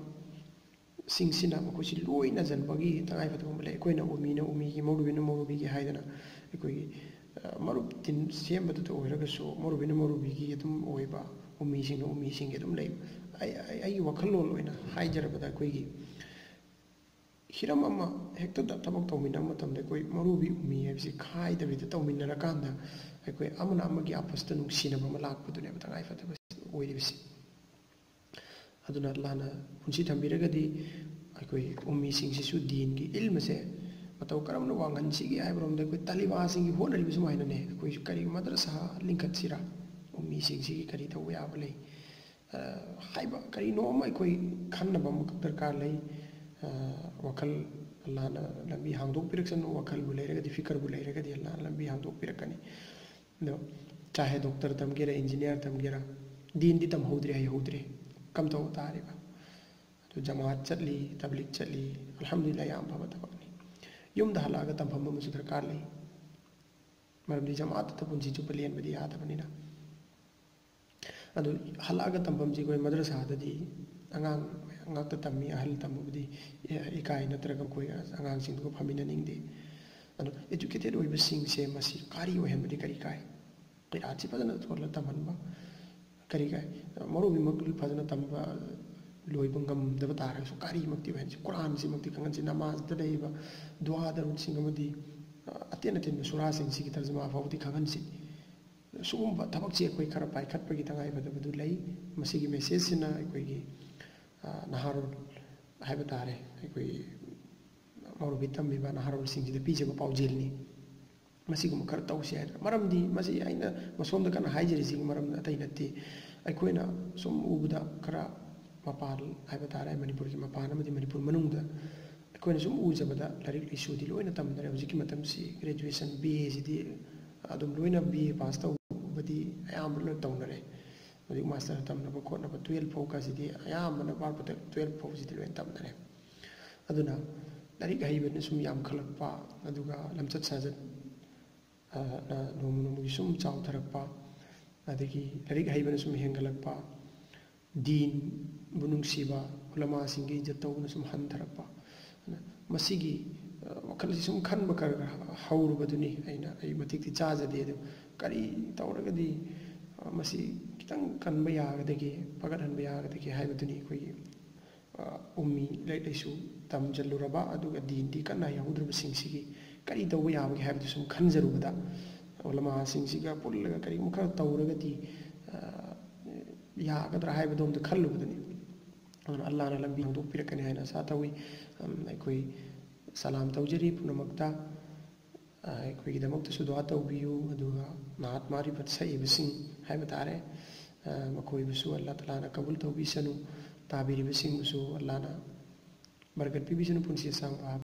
ꯁꯤꯡꯁꯤꯅ ꯃꯈꯣꯏꯁꯤ ꯂꯣꯏꯅꯖꯟꯕꯒꯤ ꯇꯉꯥꯏꯐꯗꯕ ꯑꯃ ꯂꯩ꯫ ꯑꯩꯈꯣꯏꯅ ꯎꯝꯃꯤꯅ ꯎꯝꯃꯤꯒꯤ, ꯃꯧꯂꯨꯕꯤꯅ ꯃꯧꯂꯨꯕꯤꯒꯤ ꯍꯥꯏꯗꯅ ꯑꯩꯈꯣꯏꯒꯤ, ꯑ, ꯃꯔꯨꯞ ꯇꯤꯟ ꯁꯦꯝꯕꯗꯇ ꯑꯣꯏꯔꯒꯁꯨ ꯃꯧꯂꯨꯕꯤꯅ ꯃꯧꯂꯨꯕꯤꯒꯤ ꯑꯗꯨꯝ ꯑꯣꯏꯕ, ꯎꯝꯃꯤꯁꯤꯡꯅ ꯎꯝꯃꯤꯁꯤꯡꯒꯤ ꯑꯗꯨꯝ ꯂꯩꯕ꯫ ꯑꯩ, ꯑꯩ, ꯑꯩꯒꯤ ꯋꯥꯈꯜꯂꯣꯟ ꯑꯣꯏꯅ ꯍꯥꯏꯖꯔꯕꯗ ꯑꯩꯈꯣꯏꯒꯤ ꯍꯤꯔꯝ ꯑꯃ ꯍꯦꯛꯇꯗ ꯊꯕꯛ ꯇꯧꯃꯤꯟꯅꯕ ꯃꯇꯝꯗ ꯑꯩꯈꯣꯏ ꯃꯧꯂꯨꯕꯤ ꯎꯝꯃꯤ ꯍꯥꯏꯕꯁꯤ ꯈꯥꯏꯗꯕꯤꯗ ꯇꯧꯃꯤꯟꯅꯔꯀꯥꯟꯗ ꯑꯩꯈꯣꯏ ꯑꯃꯅ ꯑꯃꯒꯤ ꯑꯥꯄꯁꯇ ꯅꯨꯡꯁꯤꯅꯕ ꯑꯃ ꯂꯥꯛꯄꯗꯨꯅꯦꯕ ꯇꯉꯥꯏꯐꯗꯕ ꯑꯣꯏꯔꯤꯕꯁꯤ꯫ ꯑꯗꯨꯅ ꯑꯜꯂꯥꯍꯅ ꯄꯨꯟꯁꯤ ꯊꯝꯕꯤꯔꯒꯗꯤ ꯑꯩꯈꯣꯏ ꯎꯝꯃꯤꯁꯤꯡꯁꯤꯁꯨ ꯗꯤꯟꯒꯤ ꯏꯜꯃꯁꯦ ꯃꯇꯧ ꯀꯔꯝꯅ ꯋꯥꯡꯍꯟꯁꯤꯒꯦ ꯍꯥꯏꯕꯔꯣꯝꯗ ꯑꯩꯈꯣꯏ ꯇꯥꯂꯤꯕꯥꯁꯤꯡꯒꯤ ꯍꯣꯠꯅꯔꯤꯕ ꯁꯨꯃꯥꯏꯅꯅꯦ꯫ ꯑꯩꯈꯣꯏꯁꯨ ꯀꯔꯤ ꯃꯗ꯭ꯔꯁꯥ ꯂꯤꯡꯈꯠꯁꯤꯔꯥ, ꯎꯝꯃꯤꯁꯤꯡꯁꯤꯒꯤ ꯀꯔꯤ ꯇꯧꯕ ꯌꯥꯕ ꯂꯩ, ꯑ, ꯍꯥꯏꯕ ꯀꯔꯤꯅꯣ ꯑꯃ ꯑꯩꯈꯣꯏ ꯈꯟꯅꯕ ꯑꯃꯈꯛ ꯗꯔꯀꯥꯔ ꯂꯩ꯫ ꯑ, ꯋꯥꯈꯜ ꯑꯜꯂꯥꯍꯅ ꯂꯝꯕꯤ ꯍꯥꯡꯗꯣꯛꯄꯤꯔꯛꯁꯅꯨ, ꯋꯥꯈꯜꯕꯨ ꯂꯩꯔꯒꯗꯤ, ꯐꯤꯀꯔꯕꯨ ꯂꯩꯔꯒꯗꯤ ꯑꯜꯂꯥꯍꯅ ꯂꯝꯕꯤ ꯍꯥꯡꯗꯣꯛꯄꯤꯔꯛꯀꯅꯤ꯫ ꯑꯗꯣ ꯆꯥꯍꯦ ꯗꯣꯛꯇꯔ ꯇꯝꯒꯦꯔꯥ, ꯏꯟꯖꯤꯅꯤꯌꯥꯔ ꯇꯝꯒꯦꯔꯥ, ꯗꯤꯟꯗꯤ ꯇꯝꯍꯧꯗ꯭ꯔꯦ, ꯍꯩꯍꯧꯗ꯭ꯔꯦ, ꯀꯝꯗꯧ ꯇꯥꯔꯤꯕ? ꯑꯗꯨ ꯖꯃꯥꯠ ꯆꯠꯂꯤ, ꯇꯕ꯭ꯂꯤꯛ ꯆꯠꯂꯤ, ꯑꯜꯍꯝꯗꯨꯂꯤꯜꯂꯥꯍ, ꯌꯥꯝ ꯐꯕ ꯊꯕꯛꯅꯤ꯫ ꯌꯨꯝꯗ ꯍꯜꯂꯛꯑꯒ ꯇꯝꯐꯝ ꯑꯃꯁꯨ ꯗꯔꯀꯥꯔ ꯂꯩ, ꯃꯔꯝꯗꯤ ꯖꯃꯥꯠꯇꯨꯗ ꯄꯨꯟꯁꯤ ꯆꯨꯞꯄ ꯂꯦꯟꯕꯗꯤ ꯌꯥꯗꯕꯅꯤꯅ꯫ ꯑꯗꯨ ꯍꯜꯂꯛꯑꯒ ꯇꯝꯐꯝꯁꯤ ꯑꯩꯈꯣꯏ ꯃꯗ꯭ꯔꯁꯥꯗꯗꯤ ꯑꯉꯥꯡ ꯉꯥꯛꯇ ꯇꯝꯃꯤ, ꯑꯍꯜ ꯇꯝꯕꯕꯨꯗꯤ ꯏꯀꯥꯏ, ꯅꯠꯇ꯭ꯔꯒ ꯑꯩꯈꯣꯏ ꯑꯉꯥꯡꯁꯤꯡꯗꯨꯒ ꯐꯝꯃꯤꯟꯅꯅꯤꯡꯗꯦ꯫ ꯑꯗꯣ educated ꯑꯣꯏꯕꯁꯤꯡꯁꯦ ꯃꯁꯤ ꯀꯥꯔꯤ ꯑꯣꯏꯍꯟꯕꯗꯤ ꯀꯔꯤ ꯀꯥꯏ? ꯀꯤꯔꯥꯠꯁꯤ ꯐꯖꯅ ꯊꯣꯜꯂ ꯇꯝꯍꯟꯕ ꯀꯔꯤ ꯀꯥꯏ? ꯃꯧꯔꯨꯕꯤꯃꯛ ꯐꯖꯅ ꯇꯝꯕ ꯂꯣꯏꯕ ꯉꯝꯗꯕ ꯇꯥꯔꯒꯁꯨ ꯀꯥꯔꯤꯃꯛꯇꯤ ꯑꯣꯏꯍꯟꯁꯤ, ꯀꯨꯔꯥꯟꯁꯤꯃꯛꯇꯤ ꯈꯪꯍꯟꯁꯤ, ꯅꯃꯥꯖꯗ ꯂꯩꯔꯤꯕ ꯗꯨꯋꯥ ꯗꯔꯨꯗꯁꯤꯡ ꯑꯃꯗꯤ, ꯑ, ꯑꯇꯦꯟ ꯑꯇꯦꯟꯕ ꯁꯨꯔꯥꯁꯤꯡꯁꯤꯒꯤ ꯇꯔꯖꯃꯥ ꯐꯥꯎꯕꯗꯤ ꯈꯪꯍꯟꯁꯤ꯫ ꯁꯤꯒꯨꯝꯕ ꯊꯕꯛꯁꯤ ꯑꯩꯈꯣꯏ ꯈꯔ ꯄꯥꯏꯈꯠꯄꯒꯤ ꯇꯉꯥꯏꯐꯗꯕꯗꯨ ꯂꯩ꯫ ꯃꯁꯤꯒꯤ messageꯁꯤꯅ ꯑꯩꯈꯣꯏꯒꯤ, ꯑ, ꯅꯍꯥꯔꯣꯜ ꯍꯥꯏꯕ ꯇꯥꯔꯦ, ꯑꯩꯈꯣꯏ ꯃꯧꯔꯨꯕꯤ ꯇꯝꯃꯤꯕ ꯅꯍꯥꯔꯣꯜꯁꯤꯡꯁꯤꯗ ꯄꯤꯖꯕ ꯄꯥꯎꯖꯦꯜꯅꯤ꯫ ꯃꯁꯤꯒꯨꯝꯕ ꯈꯔ ꯇꯧꯁꯤ ꯍꯥꯏꯗꯅ꯫ ꯃꯔꯝꯗꯤ ꯃꯁꯤ ꯑꯩꯅ ꯃꯁꯣꯝꯗ ꯀꯟꯅ ꯍꯥꯏꯖꯔꯤꯁꯤꯒꯤ ꯃꯔꯝ ꯑꯇꯩ ꯅꯠꯇꯦ꯫ ꯑꯩꯈꯣꯏꯅ ꯁꯨꯝ ꯎꯕꯗ ꯈꯔ ꯃꯄꯥꯟ ꯍꯥꯏꯕ ꯇꯥꯔꯦ, ꯃꯅꯤꯄꯨꯔꯒꯤ ꯃꯄꯥꯟ ꯑꯃꯗꯤ ꯃꯅꯤꯄꯨꯔ ꯃꯅꯨꯡꯗ ꯑꯩꯈꯣꯏꯅ ꯁꯨꯝ ꯎꯖꯕꯗ ꯂꯥꯏꯔꯤꯛ ꯂꯥꯏꯁꯨꯗꯤ ꯂꯣꯏꯅ ꯇꯝꯅꯔꯦ꯫ ꯍꯧꯖꯤꯛꯀꯤ ꯃꯇꯝꯁꯤ graduation, B A ꯁꯤꯗꯤ ꯑꯗꯨꯝ ꯂꯣꯏꯅ B A pass ꯇꯧꯕꯗꯤ ꯑꯌꯥꯝꯕ ꯂꯣꯏ ꯇꯧꯅꯔꯦ꯫ ꯍꯧꯖꯤꯛ master ꯇꯝꯅꯕ ꯈꯣꯠꯅꯕ twelve ꯐꯥꯎ ꯀꯥꯁꯤꯗꯤ ꯑꯌꯥꯝꯕꯅ ꯕꯥꯔ ꯄꯣꯗꯛ twelve ꯐꯥꯎꯁꯤꯗꯤ ꯂꯣꯏꯅ ꯇꯝꯅꯔꯦ꯫ ꯑꯗꯨꯅ ꯂꯥꯏꯔꯤꯛ ꯍꯩꯕꯅ ꯁꯨꯝ ꯌꯥꯝꯈꯠꯂꯛꯄ, ꯑꯗꯨꯒ ꯂꯝꯆꯠ ꯁꯥꯖꯠ, ꯑ, ꯅ ꯅꯣꯡꯃ ꯅꯣꯡꯃꯒꯤ ꯁꯨꯝ ꯆꯥꯎꯊꯔꯛꯄ, ꯑꯗꯒꯤ ꯂꯥꯏꯔꯤꯛ ꯍꯩꯕꯅ ꯁꯨꯝ ꯍꯦꯟꯒꯠꯂꯛꯄ, ꯗꯤꯟꯕꯨ ꯅꯨꯡꯁꯤꯕ, ꯎꯂꯃꯥꯁꯤꯡꯒꯤ ꯏꯖꯠ ꯇꯧꯕꯅ ꯁꯨꯝ ꯍꯟꯊꯔꯛꯄ꯫ ꯑꯗꯨꯅ ꯃꯁꯤꯒꯤ, ꯑ, ꯋꯥꯈꯜꯁꯤ ꯁꯨꯝ ꯈꯟꯕ ꯈꯔ ꯈꯔ ꯍꯧꯔꯨꯕꯗꯨꯅꯤ꯫ ꯑꯩꯅ, ꯑꯩ ꯃꯇꯤꯛꯇꯤ ꯆꯥꯖꯗꯦ, ꯑꯗꯨ ꯀꯔꯤ ꯇꯧꯔꯒꯗꯤ, ꯑ, ꯃꯁꯤ ꯈꯤꯇꯪ ꯀꯟꯕ ꯌꯥꯒꯗꯒꯦ, ꯐꯒꯠꯍꯟꯕ ꯌꯥꯒꯗꯒꯦ ꯍꯥꯏꯕꯗꯨꯅꯤ ꯑꯩꯈꯣꯏꯒꯤ, ꯑ, ꯎꯝꯃꯤ, ꯂꯥꯏꯔꯤꯛ ꯂꯥꯏꯁꯨ ꯇꯝꯖꯜꯂꯨꯔꯕ ꯑꯗꯨꯒ ꯗꯤꯟꯗꯤ ꯀꯟꯅ ꯍꯩꯍꯧꯗ꯭ꯔꯕꯁꯤꯡꯁꯤꯒꯤ ꯀꯔꯤ ꯇꯧꯕ ꯌꯥꯕꯒꯦ ꯍꯥꯏꯕꯗꯨ ꯁꯨꯝ ꯈꯟꯖꯔꯨꯕꯗ, ꯎꯂꯃꯥꯁꯤꯡꯁꯤꯒ ꯄꯨꯜꯂꯒ ꯀꯔꯤꯒꯨꯝꯕ ꯈꯔ ꯇꯧꯔꯒꯗꯤ, ꯑ, ꯌꯥꯒꯗ꯭ꯔꯥ ꯍꯥꯏꯕꯗꯣꯝꯗ ꯈꯜꯂꯨꯕꯗꯅꯤ꯫ ꯑꯗꯨꯅ ꯑꯜꯂꯥꯍꯅ ꯂꯝꯕꯤ ꯍꯥꯡꯗꯣꯛꯄꯤꯔꯛꯀꯅꯤ ꯍꯥꯏꯅ ꯑꯁꯥ ꯇꯧꯏ꯫ ꯑꯝ, ꯑꯩꯈꯣꯏ ꯁꯂꯥꯝ ꯇꯧꯖꯔꯤ ꯄꯨꯝꯅꯃꯛꯇ꯫ ꯑ, ꯑꯩꯈꯣꯏꯒꯤꯗꯃꯛꯇꯁꯨ ꯗꯨꯋꯥ ꯇꯧꯕꯤꯌꯨ, ꯑꯗꯨꯒ ꯅꯥꯠ ꯃꯥꯔꯤꯐꯠ ꯁꯛꯏꯕꯁꯤꯡ ꯍꯥꯏꯕ ꯇꯥꯔꯦ, ꯑ, ꯃꯈꯣꯏꯕꯨꯁꯨ ꯑꯜꯂꯥ ꯇꯥꯂꯥꯅ ꯀꯕꯨꯜ ꯇꯧꯕꯤꯁꯅꯨ꯫ ꯇꯥꯕꯤꯔꯤꯕꯁꯤꯡꯕꯨꯁꯨ ꯑꯜꯂꯥꯅ ꯕꯔꯀꯠ ꯄꯤꯕꯤꯁꯅꯨ, ꯄꯨꯟꯁꯤ ꯑꯁꯥꯡꯕ